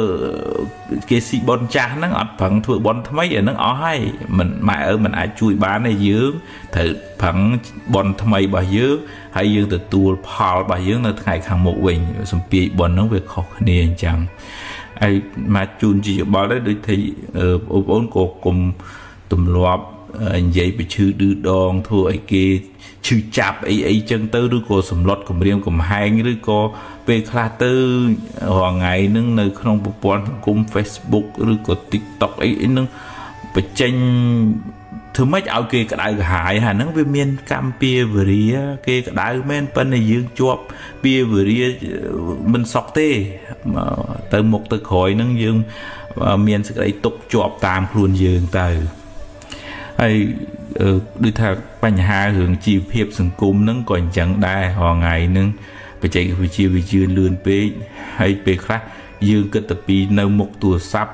គេស៊ីបនចាស់ហ្នឹងអត់ប្រឹងធ្វើបនថ្មីអាហ្នឹងអស់ហើយមិនម៉ែឪមិនអាចជួយបានទេយើងត្រូវប្រឹងបនថ្មីរបស់យើងហើយយើងទទួលផលរបស់យើងនៅថ្ងៃខាងមុខវិញសម្ពាយបនហ្នឹងវាខុសគ្នាអញ្ចឹងហើយមកជូនជាយោបល់ដែរដូចថាបងប្អូនក៏គុំទម្លាប់និយាយពីឈឺឌឺដងធ្វើឲ្យគេឈឺចាប់អីអីចឹងទៅឬក៏សម្លុតគម្រាមកំហែងឬក៏ពេលខ្លះទៅរាល់ថ្ងៃហ្នឹងនៅក្នុងប្រព័ន្ធសង្គម Facebook ឬក៏ TikTok អីអីហ្នឹងបញ្ចេញ ធ្វើម៉េចឲ្យគេក្តៅក្រហាយហើយហ្នឹងវាមានកម្មពៀវរាគេក្តៅមែនប៉ុន្តែយើងជាប់ពៀវរាមិនសុខទេទៅមុខទៅក្រោយហ្នឹងយើងមានសេចក្តីទុកជាប់តាមខ្លួនយើងទៅហើយដូចថាបញ្ហារឿងជីវភាពសង្គមហ្នឹងក៏អញ្ចឹងដែររាល់ថ្ងៃហ្នឹងបច្ចេកវិទ្យាវាជឿនលឿនពេកហើយពេលខ្លះយើងគិតតែពីនៅមុខទូរស័ព្ទ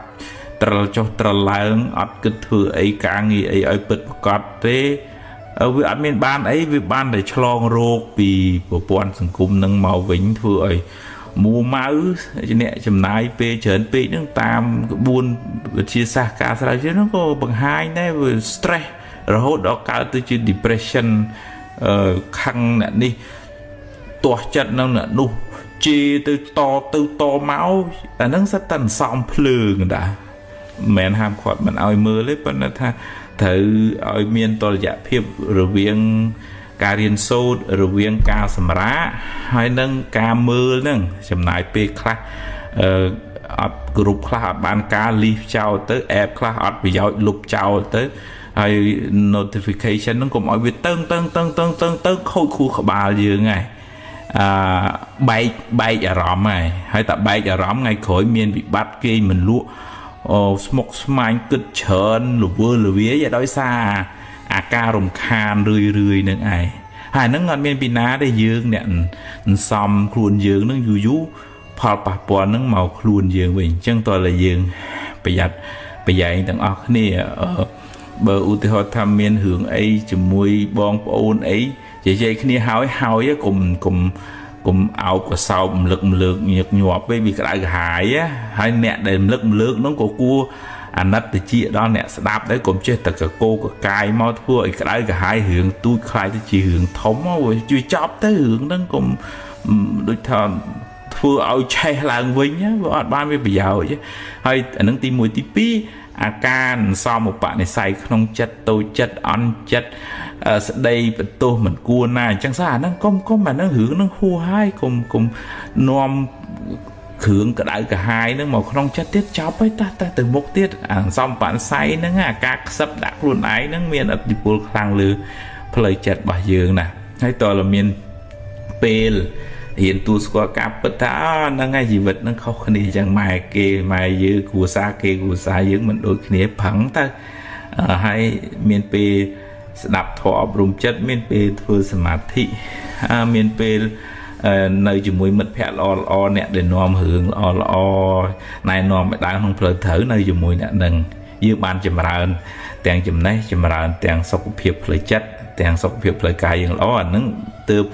ត្រលចុះត្រលឡើងអត់គិតធ្វើអីការងារអីឲ្យពិតប្រាកដទេវាអត់មានបានអីវាបានតែឆ្លងរោគពីប្រព័ន្ធសង្គមនឹងមកវិញធ្វើឲ្យមួម៉ៅអ្នកចំណាយពេលច្រើនពេកហ្នឹងតាមក្បួនវិទ្យាសាស្ត្រការស្រាវជ្រាវហ្នឹងក៏បង្ហាញដែរវា stress រហូតដល់កើតទៅជា depression ខឹងអ្នកនេះទាស់ចិត្តនឹងអ្នកនោះជេរទៅតទៅតមកអាហ្នឹងសិតតែសំភ្លើងតាមិនមែនហាមឃាត់មិនឲ្យមើលទេប៉ុន្តែថាត្រូវឲ្យមានតុល្យភាពរវាងការរៀនសូត្ររវាងការសម្រាកហើយនឹងការមើលហ្នឹងចំណាយពេលខ្លះអឺអត់គ្រប់ខ្លះអត់បានការលីសចោលទៅ app ខ្លះអត់ប្រយោជន៍លុបចោលទៅហើយ notification ហ្នឹងកុំឲ្យវាតឹងតឹងតឹងតឹងតឹងទៅខូចខួរក្បាលយើងហើយអឺបែកអារម្មណ៍ហើយហើយតែបែកអារម្មណ៍ថ្ងៃក្រោយមានវិបត្តិគេមិនលក់អូស្មុកស្មាញគិតច្រើនលវើលវាយដោយសារអាការរំខានរឿយរឿយនឹងឯងហើយហ្នឹងអត់មានពីណាទេយើងអ្នកសំខ្លួនយើងនឹងយូរយូរផលប៉ះពាល់ហ្នឹងមកខ្លួនយើងវិញអញ្ចឹងតើតែយើងប្រយ័ត្នប្រយែងទាំងអស់គ្នាបើឧទាហរណ៍ថាមានរឿងអីជាមួយបងប្អូនអីនិយាយគ្នាហើយហើយកុំកុំកុំអោបកសោបមលឹកម្លើកញឹកញាប់ពេកវាក្តៅក្រហាយហើយអ្នកដែលមលឹកម្លើកហ្នឹងក៏គួរអាណិតតិចដល់អ្នកស្ដាប់ដែរកុំចេះតែកកោកកាយមកធ្វើឲ្យក្តៅក្រហាយរឿងទូចខ្លាយទៅជារឿងធំវាជួយចប់ទៅរឿងហ្នឹងកុំដូចថាធ្វើឲ្យឆេះឡើងវិញវាអត់បានវាប្រយោជន៍ហើយអានឹងទី1ទី2អាការសំឧបនិស្ស័យក្នុងចិត្តតូចចិត្តអន់ចិត្តស្ដីបន្ទោសមិនគួរណាអញ្ចឹងសោះអាហ្នឹងកុំកុំអាហ្នឹងរឿងហ្នឹងហួសហើយកុំកុំនាំគ្រឿងក្តៅក្រហាយហ្នឹងមកក្នុងចិត្តទៀតចប់ហើយតះតះទៅមុខទៀតអាសំបនិស្ស័យហ្នឹងអាការខ្សឹបដាក់ខ្លួនឯងហ្នឹងមានឥទ្ធិពលខ្លាំងលើផ្លូវចិត្តរបស់យើងណាហើយតើមានពេលរៀនទូស្គាល់ការពិតថាហ្នឹងហើយជីវិតហ្នឹងខុសគ្នាអញ្ចឹងម៉ែគេម៉ែយើងគ្រួសារគេគ្រួសារយើងមិនដូចគ្នាប្រឹងទៅហើយមានពេលស្ដាប់ធម៌អប់រំចិត្តមានពេលធ្វើសមាធិមានពេលនៅជាមួយមិត្តភ័ក្តិល្អល្អអ្នកដែលនាំរឿងល្អល្អណែនាំឲ្យដើរក្នុងផ្លូវត្រូវនៅជាមួយអ្នកនឹងយើងបានចម្រើនទាំងចំណេះចម្រើនទាំងសុខភាពផ្លូវចិត្តទាំងសុខភាពផ្លូវកាយយើងល្អអាហ្នឹងទើប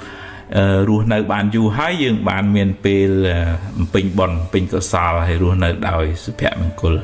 រស់នៅបានយូរហើយយើងបានមានពេលពេញបុណ្យពេញកុសលហើយរស់នៅដោយសុភមង្គល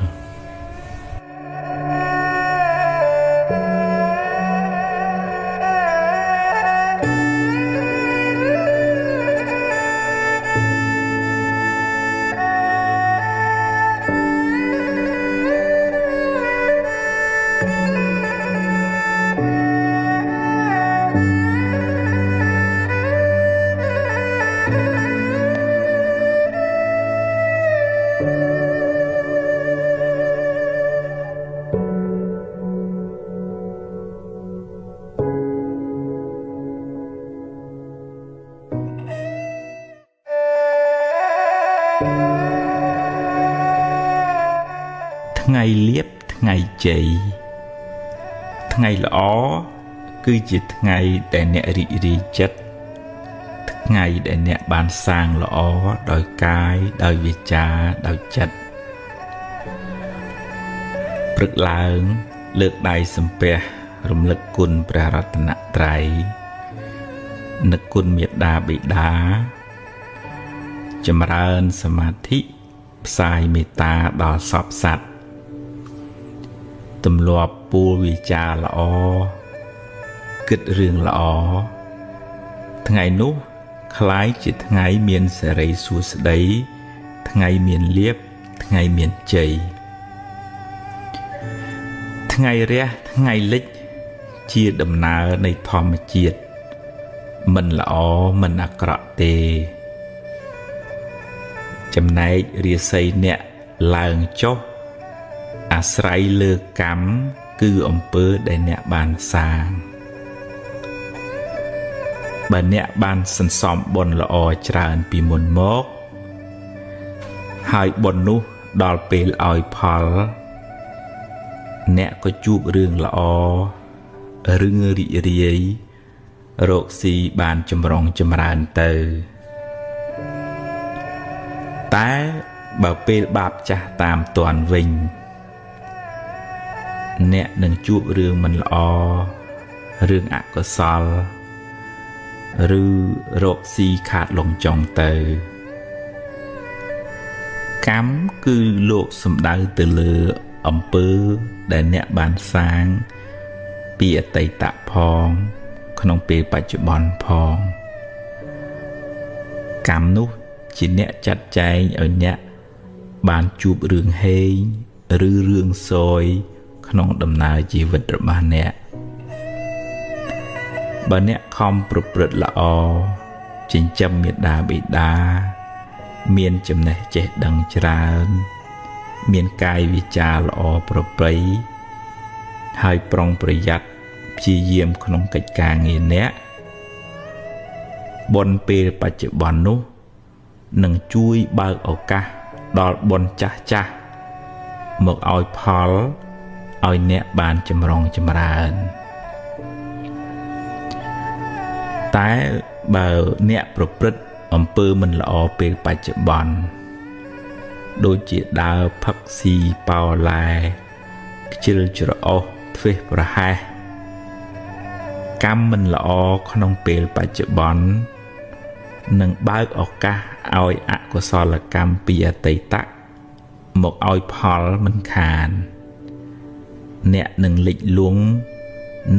ថ្ងៃលៀបថ្ងៃជ័យថ្ងៃល្អគឺជាថ្ងៃដែលអ្នករីករាយចិត្តថ្ងៃដែលអ្នកបានសាងល្អដោយកាយដោយវាចាដោយចិត្តព្រឹកឡើងលើកដៃសំពះរំលឹកគុណព្រះរតនត្រ័យនឹកគុណមេត្តាបិតាចម្រើនសមាធិផ្សាយមេត្តាដល់សព្វសត្វទម្លាប់ពូលវាចាល្អគិតរឿងល្អថ្ងៃនោះក្លាយជាថ្ងៃមានសិរីសួស្តីថ្ងៃមានលាភថ្ងៃមានជ័យថ្ងៃរះថ្ងៃលិចជាដំណើរនៃធម្មជាតិមិនល្អមិនអាក្រក់ទេចំណែករាសីអ្នកឡើងចុះអាស្រ័យលើកម្ម គឺអំពើដែលអ្នកបានសាងបើអ្នកបានសន្សំបុណ្យល្អច្រើនពីមុនមកហើយបុណ្យនោះដល់ពេលឲ្យផលអ្នកក៏ជួបរឿងល្អរឿងរីករាយរកស៊ីបានចម្រុងចម្រើនទៅតែបើពេលបាបចាស់តាមទាន់វិញអ្នកនឹងជួបរឿងមិនល្អរឿងអកុសលឬរកស៊ីខាតលងចុងទៅកម្មគឺលោកសំដៅទៅលើអំពើដែលអ្នកបានសាងពីអតីតផងក្នុងពេលបច្ចុប្បន្នផងកម្មនោះជាអ្នកចាត់ចែងឲ្យអ្នកបានជួបរឿងហេងឬរឿងសយក្នុងដំណើរជីវិតរបស់អ្នកបើអ្នកខំប្រព្រឹត្តល្អចិញ្ចឹមមាតាបិតាមានចំណេះចេះដឹងច្រើនមានកាយវិការល្អប្រពៃហើយប្រុងប្រយ័ត្នព្យាយាមក្នុងកិច្ចការងារអ្នកបុណ្យពេលបច្ចុប្បន្ននោះនឹងជួយបើកឱកាសដល់បុណ្យចាស់ចាស់មកឲ្យផលឲ្យអ្នកបានចម្រុងចម្រើនតែបើអ្នកប្រព្រឹត្តអំពើមិនល្អពេលបច្ចុប្បន្នដូចជាដើរផឹកស៊ីប៉ោឡែខ្ជិលច្រអូសធ្វេសប្រហែសកម្មមិនល្អក្នុងពេលបច្ចុប្បន្ននឹងបើកឱកាសឲ្យអកុសលកម្មពីអតីតមកឲ្យផលមិនខានអ្នកនឹងលិចលង់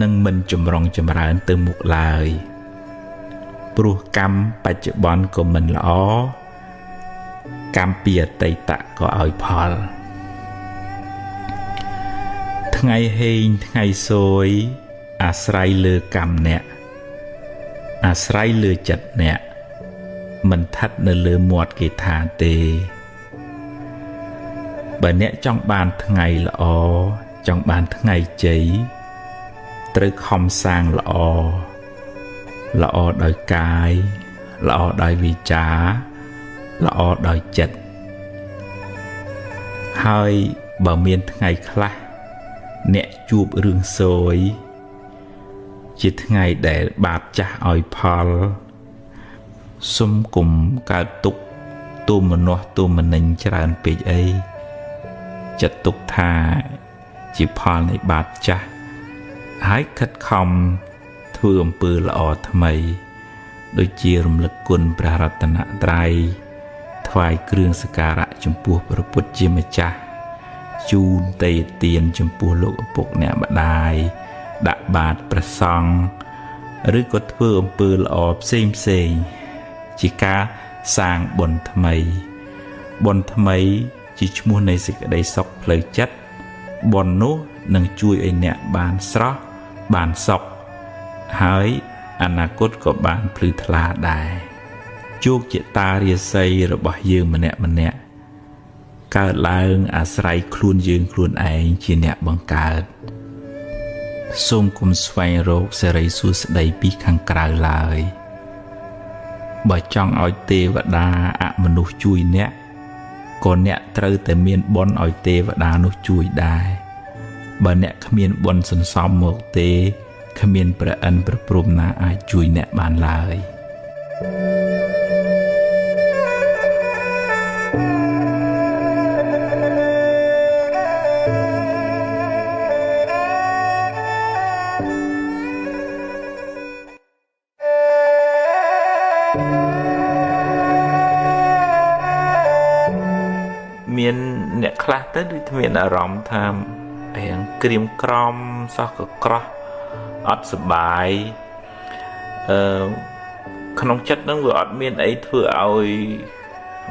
នឹងមិនចម្រុងចម្រើនទៅមុខឡើយព្រោះកម្មបច្ចុប្បន្នក៏មិនល្អកម្មពីអតីតក៏ឲ្យផលថ្ងៃហេងថ្ងៃសួយអាស្រ័យលើកម្មអ្នកអាស្រ័យលើចិត្តអ្នកមិនស្ថិតនៅលើមាត់គេថាទេបើអ្នកចង់បានថ្ងៃល្អចង់បានថ្ងៃជ័យត្រូវខំសាងល្អល្អដោយកាយល្អដោយវាចាល្អដោយចិត្តហើយបើមានថ្ងៃខ្លះអ្នកជួបរឿងសួយជាថ្ងៃដែលបាបចាស់ឲ្យផលសុំគុំកើតទុកទុមនោះទុមនិញច្រើនពេកអីចាត់ទុកថាជាផលនៃបាបចាស់ហើយខិតខំធ្វើអំពើល្អថ្មីដូចជារំលឹកគុណព្រះរតនត្រ័យថ្វាយគ្រឿងសក្ការៈចំពោះព្រះពុទ្ធជាម្ចាស់ជូនទេយទានចំពោះលោកឪពុកអ្នកម្ដាយដាក់បាតព្រះសង្ឃឬក៏ធ្វើអំពើល្អផ្សេងផ្សេងជាការសាងបុណ្យថ្មីបុណ្យថ្មីជាឈ្មោះនៃសេចក្តីសុខផ្លូវចិត្តបុណ្យនោះនឹងជួយឲ្យអ្នកបានស្រស់បានសុខហើយអនាគតក៏បានភ្លឺថ្លាដែរជោគជតារាសីរបស់យើងម្នាក់ម្នាក់កើតឡើងអាស្រ័យខ្លួនយើងខ្លួនឯងជាអ្នកបង្កើតសូមគុំស្វែងរកសិរីសួស្តីពីខាងក្រៅឡើយបើចង់ឲ្យទេវតាអមនុស្សជួយអ្នកក៏អ្នកត្រូវតែមានបុណ្យឲ្យទេវតានោះជួយដែរបើអ្នកគ្មានបុណ្យសន្សំមកទេគ្មានព្រះឥន្ទព្រះព្រហ្មណាអាចជួយអ្នកបានឡើយមានអ្នកខ្លះទៅដូចមានអារម្មណ៍ថារៀងក្រៀមក្រំសោះកក្រោះអត់សប្បាយក្នុងចិត្តនឹងវាអត់មានអីធ្វើឲ្យ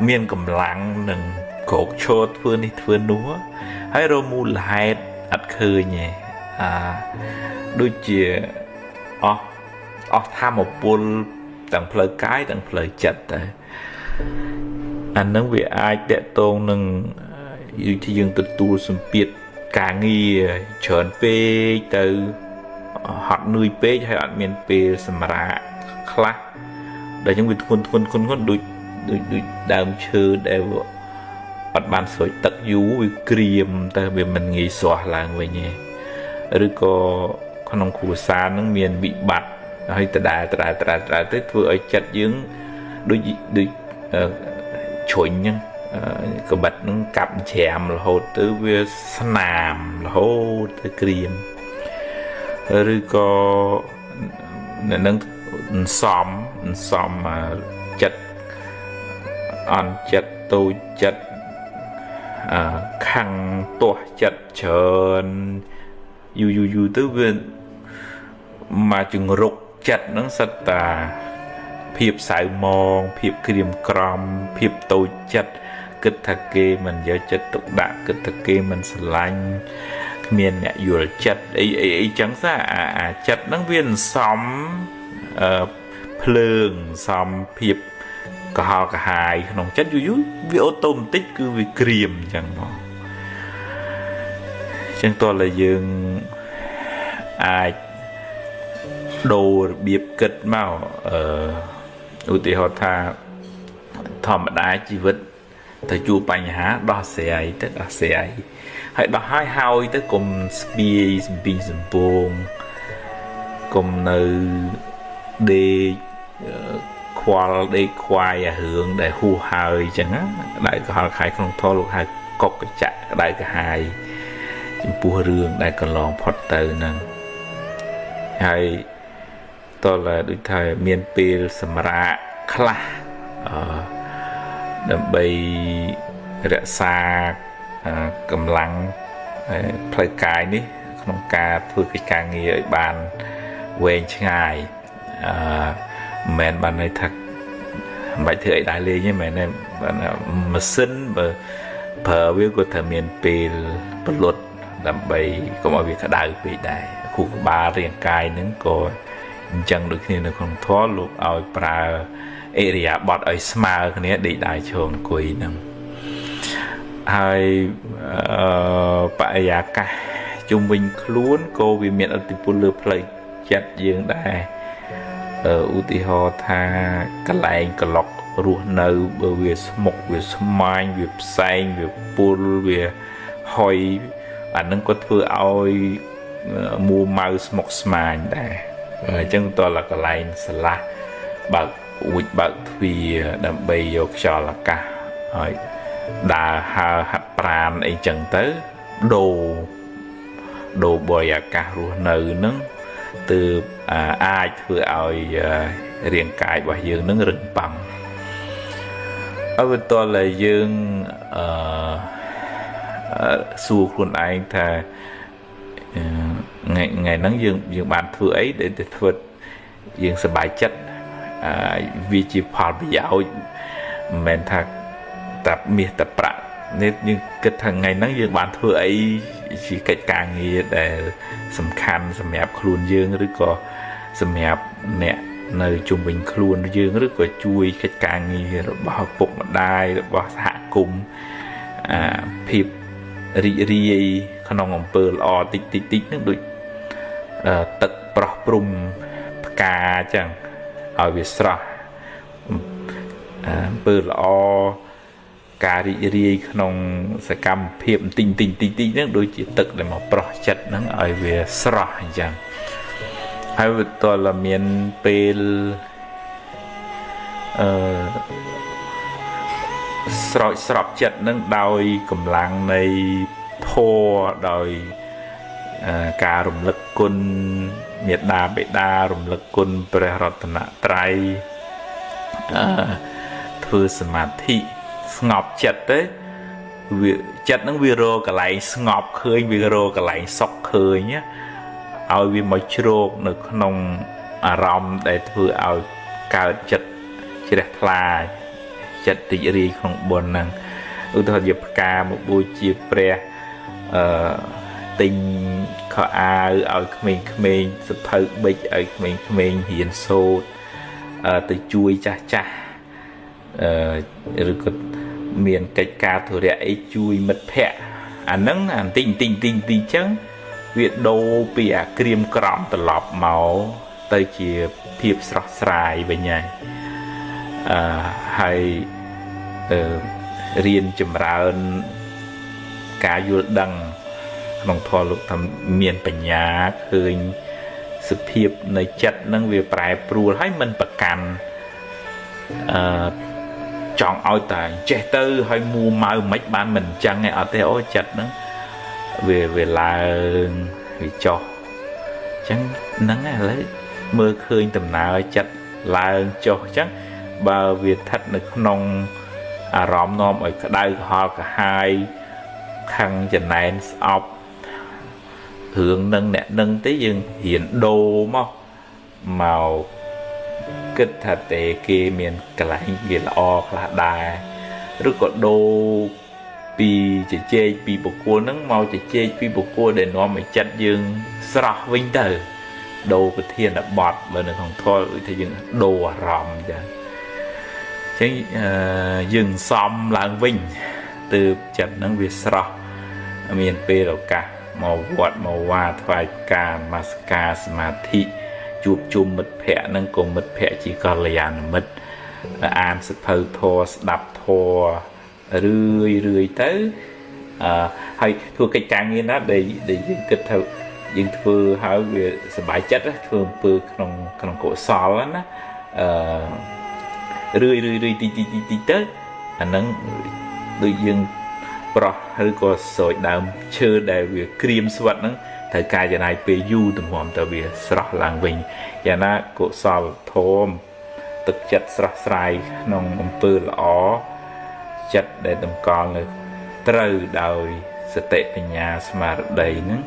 មានកម្លាំងនឹងក្រោកឈរធ្វើនេះធ្វើនោះហើយរមូលហេតុអត់ឃើញទេដូចជាអស់ធម៌ពលទាំងផ្លូវកាយទាំងផ្លូវចិត្តទៅអានឹងវាអាចតកតងនឹងដូចជាយើងទទួលសម្ពាធ ការងារច្រើនពេកទៅហត់នឿយពេកហើយអត់មានពេលសម្រាកខ្លះដល់ចឹងវាធ្ងន់ធ្ងន់ធ្ងន់ធ្ងន់ដូចដូចដូចដើមឈើដែលអត់បានស្រោចទឹកយូរវាក្រៀមទៅវាមិនងាយស្រស់ឡើងវិញទេឬក៏ក្នុងគ្រួសារនឹងមានវិបត្តិហើយដដែលដដែលដដែលដដែលទៅធ្វើឲ្យចិត្តយើងដូចដូចជ្រុញហ្នឹងកបិតនឹងកាប់ច្រាមរហូតទៅវាស្នាមរហូតទៅក្រៀមឬក៏នឹងសំសំចិត្តអន់ចិត្តតូចចិត្តខឹងទាស់ចិត្តច្រើនយូរយូរយូរទៅវាមកជង្រុកចិត្តហ្នឹងសិតតាភាពសៅមងភាពក្រៀមក្រំភាពតូចចិត្តគិតថាគេមិនយកចិត្តទុកដាក់គិតថាគេមិនស្រឡាញ់គ្មានអ្នកយល់ចិត្តអីអីអីចឹងសោះអាចិត្តហ្នឹងវាសំភ្លើងសំភាពកុហលកាហាយក្នុងចិត្តយូរយូរវាអូតូម៉ាទិកគឺវាក្រៀមអញ្ចឹងមកអញ្ចឹងតើតែយើងអាចដូររបៀបគិតមកឧទាហរណ៍ថាធម្មតាជីវិតទៅជួបបញ្ហាដោះស្រាយទៅដោះស្រាយហើយដោះហើយហើយទៅកុំស្ពាយសំពីងសំពងកុំនៅដេកខ្វល់ដេកខ្វាយអារឿងដែលហួសហើយអញ្ចឹងណាដៅកុហលខៃក្នុងធម៌លោកហៅកុកកចៈក្តៅក្រហាយចំពោះរឿងដែលកន្លងផុតទៅហ្នឹងហើយតើដូចថាមានពេលសម្រាកខ្លះដើម្បីរក្សាកម្លាំងផ្លូវកាយនេះក្នុងការធ្វើកិច្ចការងារឲ្យបានវែងឆ្ងាយមិនមែនបានន័យថាមិនបាច់ធ្វើអីដែរលេងទេមែនទេបានម៉ាស៊ីនបើប្រើវាក៏ត្រូវមានពេលពលុតដើម្បីកុំឲ្យវាក្តៅពេកដែរខួរក្បាលរាងកាយហ្នឹងក៏អញ្ចឹងដូចគ្នានៅក្នុងធម៌លោកឲ្យប្រើអិរិយាបថឲ្យស្មើគ្នាដេកដើរឈរអង្គុយហ្នឹងហើយបរិយាកាសជុំវិញខ្លួនក៏វាមានឥទ្ធិពលលើផ្លូវចិត្តយើងដែរឧទាហរណ៍ថាកន្លែងក្លុករស់នៅបើវាស្មុកវាស្មាញវាផ្សែងវាពុលវាហុយអានឹងក៏ធ្វើឲ្យមួម៉ៅស្មុកស្មាញដែរអញ្ចឹងតើកន្លែងស្រឡះបើកអួចបើកទ្វារដើម្បីយកខ្យល់អាកាសឲ្យដើរហើរហាត់ប្រាណអីចឹងទៅដូរបរិយាកាសរស់នៅនឹងទើបអាចធ្វើឲ្យរាងកាយរបស់យើងនឹងរឹងប៉ឹងអវតលតែយើងសួរខ្លួនឯងថាថ្ងៃហ្នឹងយើងបានធ្វើអីដែលធ្វើយើងសប្បាយចិត្តវាជាផលប្រយោជន៍មិនមែនថាតែមាសតែប្រាក់នេះយើងគិតថាថ្ងៃហ្នឹងយើងបានធ្វើអីជាកិច្ចការងារដែលសំខាន់សម្រាប់ខ្លួនយើងឬក៏សម្រាប់អ្នកនៅជុំវិញខ្លួនយើងឬក៏ជួយកិច្ចការងាររបស់ឪពុកម្ដាយរបស់សហគមន៍ភាពរីករាយក្នុងអំពើល្អតិចតិចតិចហ្នឹងដូចទឹកប្រោះព្រំផ្កាអញ្ចឹងឲ្យវាស្រស់អំពើល្អការរីករាយក្នុងសកម្មភាពបន្តិចតិចតិចតិចហ្នឹងដូចជាទឹកដែលមកប្រោះចិត្តហ្នឹងឲ្យវាស្រស់អញ្ចឹងហើយវាតើមានពេលស្រោចស្រពចិត្តហ្នឹងដោយកម្លាំងនៃធម៌ដោយការរំលឹកគុណមេដាបិតារំលឹកគុណព្រះរតនត្រ័យធ្វើសមាធិស្ងប់ចិត្តទៅវាចិត្តហ្នឹងវារកកន្លែងស្ងប់ឃើញវារកកន្លែងសុខឃើញឲ្យវាមកជ្រោកនៅក្នុងអារម្មណ៍ដែលធ្វើឲ្យកើតចិត្តជ្រះថ្លាចិត្តរីករាយក្នុងបុណ្យហ្នឹងឧទាហរណ៍ជាផ្កាមកបូជាព្រះទិញខោអាវឲ្យក្មេងៗសភៅប៊ិចឲ្យក្មេងៗរៀនសូត្រទៅជួយចាស់ចាស់ឬក៏មានកិច្ចការធុរៈអីជួយមិត្តភ័ក្តិ អាហ្នឹងអាបន្តិចបន្តិចបន្តិចបន្តិចចឹងវាដូរពីអាក្រៀមក្រំត្រឡប់មកទៅជាភាពស្រស់ស្រាយវិញហើយហើយរៀនចម្រើនការយល់ដឹងក្នុងធម៌លោកថាមានបញ្ញាឃើញសភាពនៃចិត្តនឹងវាប្រែប្រួលហើយមិនប្រកាន់ចង់ឲ្យតែចេះទៅហើយមួម៉ៅមិនបានមិនអញ្ចឹងឯងអត់ទេអូចិត្តហ្នឹងវាឡើងវាចុះអញ្ចឹងហ្នឹងឥឡូវមើលឃើញដំណើរចិត្តឡើងចុះអញ្ចឹងបើវាស្ថិតនៅក្នុងអារម្មណ៍នាំឲ្យក្តៅក្រហល់ក្រហាយខឹងចំណែនស្អប់រឿងនឹងអ្នកនឹងទេយើងរៀនដូរមកគិតថាទេគេមានកន្លែងគេល្អខ្លះដែរឬក៏ដូរពីជជែកពីបុគ្គលហ្នឹងមកជជែកពីបុគ្គលដែលនាំឲ្យចិត្តយើងស្រស់វិញទៅដូរប្រធានបទបើនៅក្នុងធម៌ដូចថាយើងដូរអារម្មណ៍ចាអញ្ចឹងយើងសំឡើងវិញទើបចិត្តហ្នឹងវាស្រស់មានពេលឱកាសមកវត្តមកវាថ្វាយផ្កានមស្ការសមាធិជួបជុំមិត្តភ័ក្តិហ្នឹងក៏មិត្តភ័ក្តិជាកល្យាណមិត្តអានសភៅធម៌ស្ដាប់ធម៌រឿយរឿយទៅហើយធ្វើកិច្ចការងារណាដែលយើងគិតថាយើងធ្វើហើយវាសប្បាយចិត្តធ្វើអំពើក្នុងកុសលណារឿយរឿយរឿយទីទីទីទីទៅអាហ្នឹងដូចយើងប្រោះឬក៏ស្រោចដើមឈើដែលវាក្រៀមស្វិតហ្នឹងត្រូវការចំណាយពេលយូរទម្រាំទៅវាស្រស់ឡើងវិញយ៉ាងណាកុសលធម៌ទឹកចិត្តស្រស់ស្រាយក្នុងអំពើល្អចិត្តដែលតម្កល់នៅត្រូវដោយសតិបញ្ញាស្មារតីហ្នឹង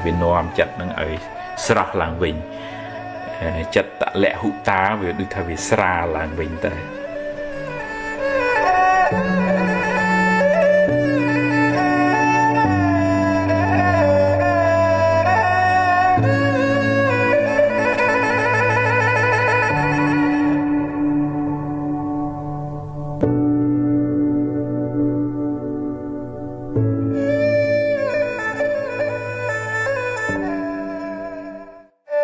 វានាំចិត្តហ្នឹងឲ្យស្រស់ឡើងវិញចិត្តតលហុតាវាដូចថាវាស្រាលឡើងវិញទៅ Thank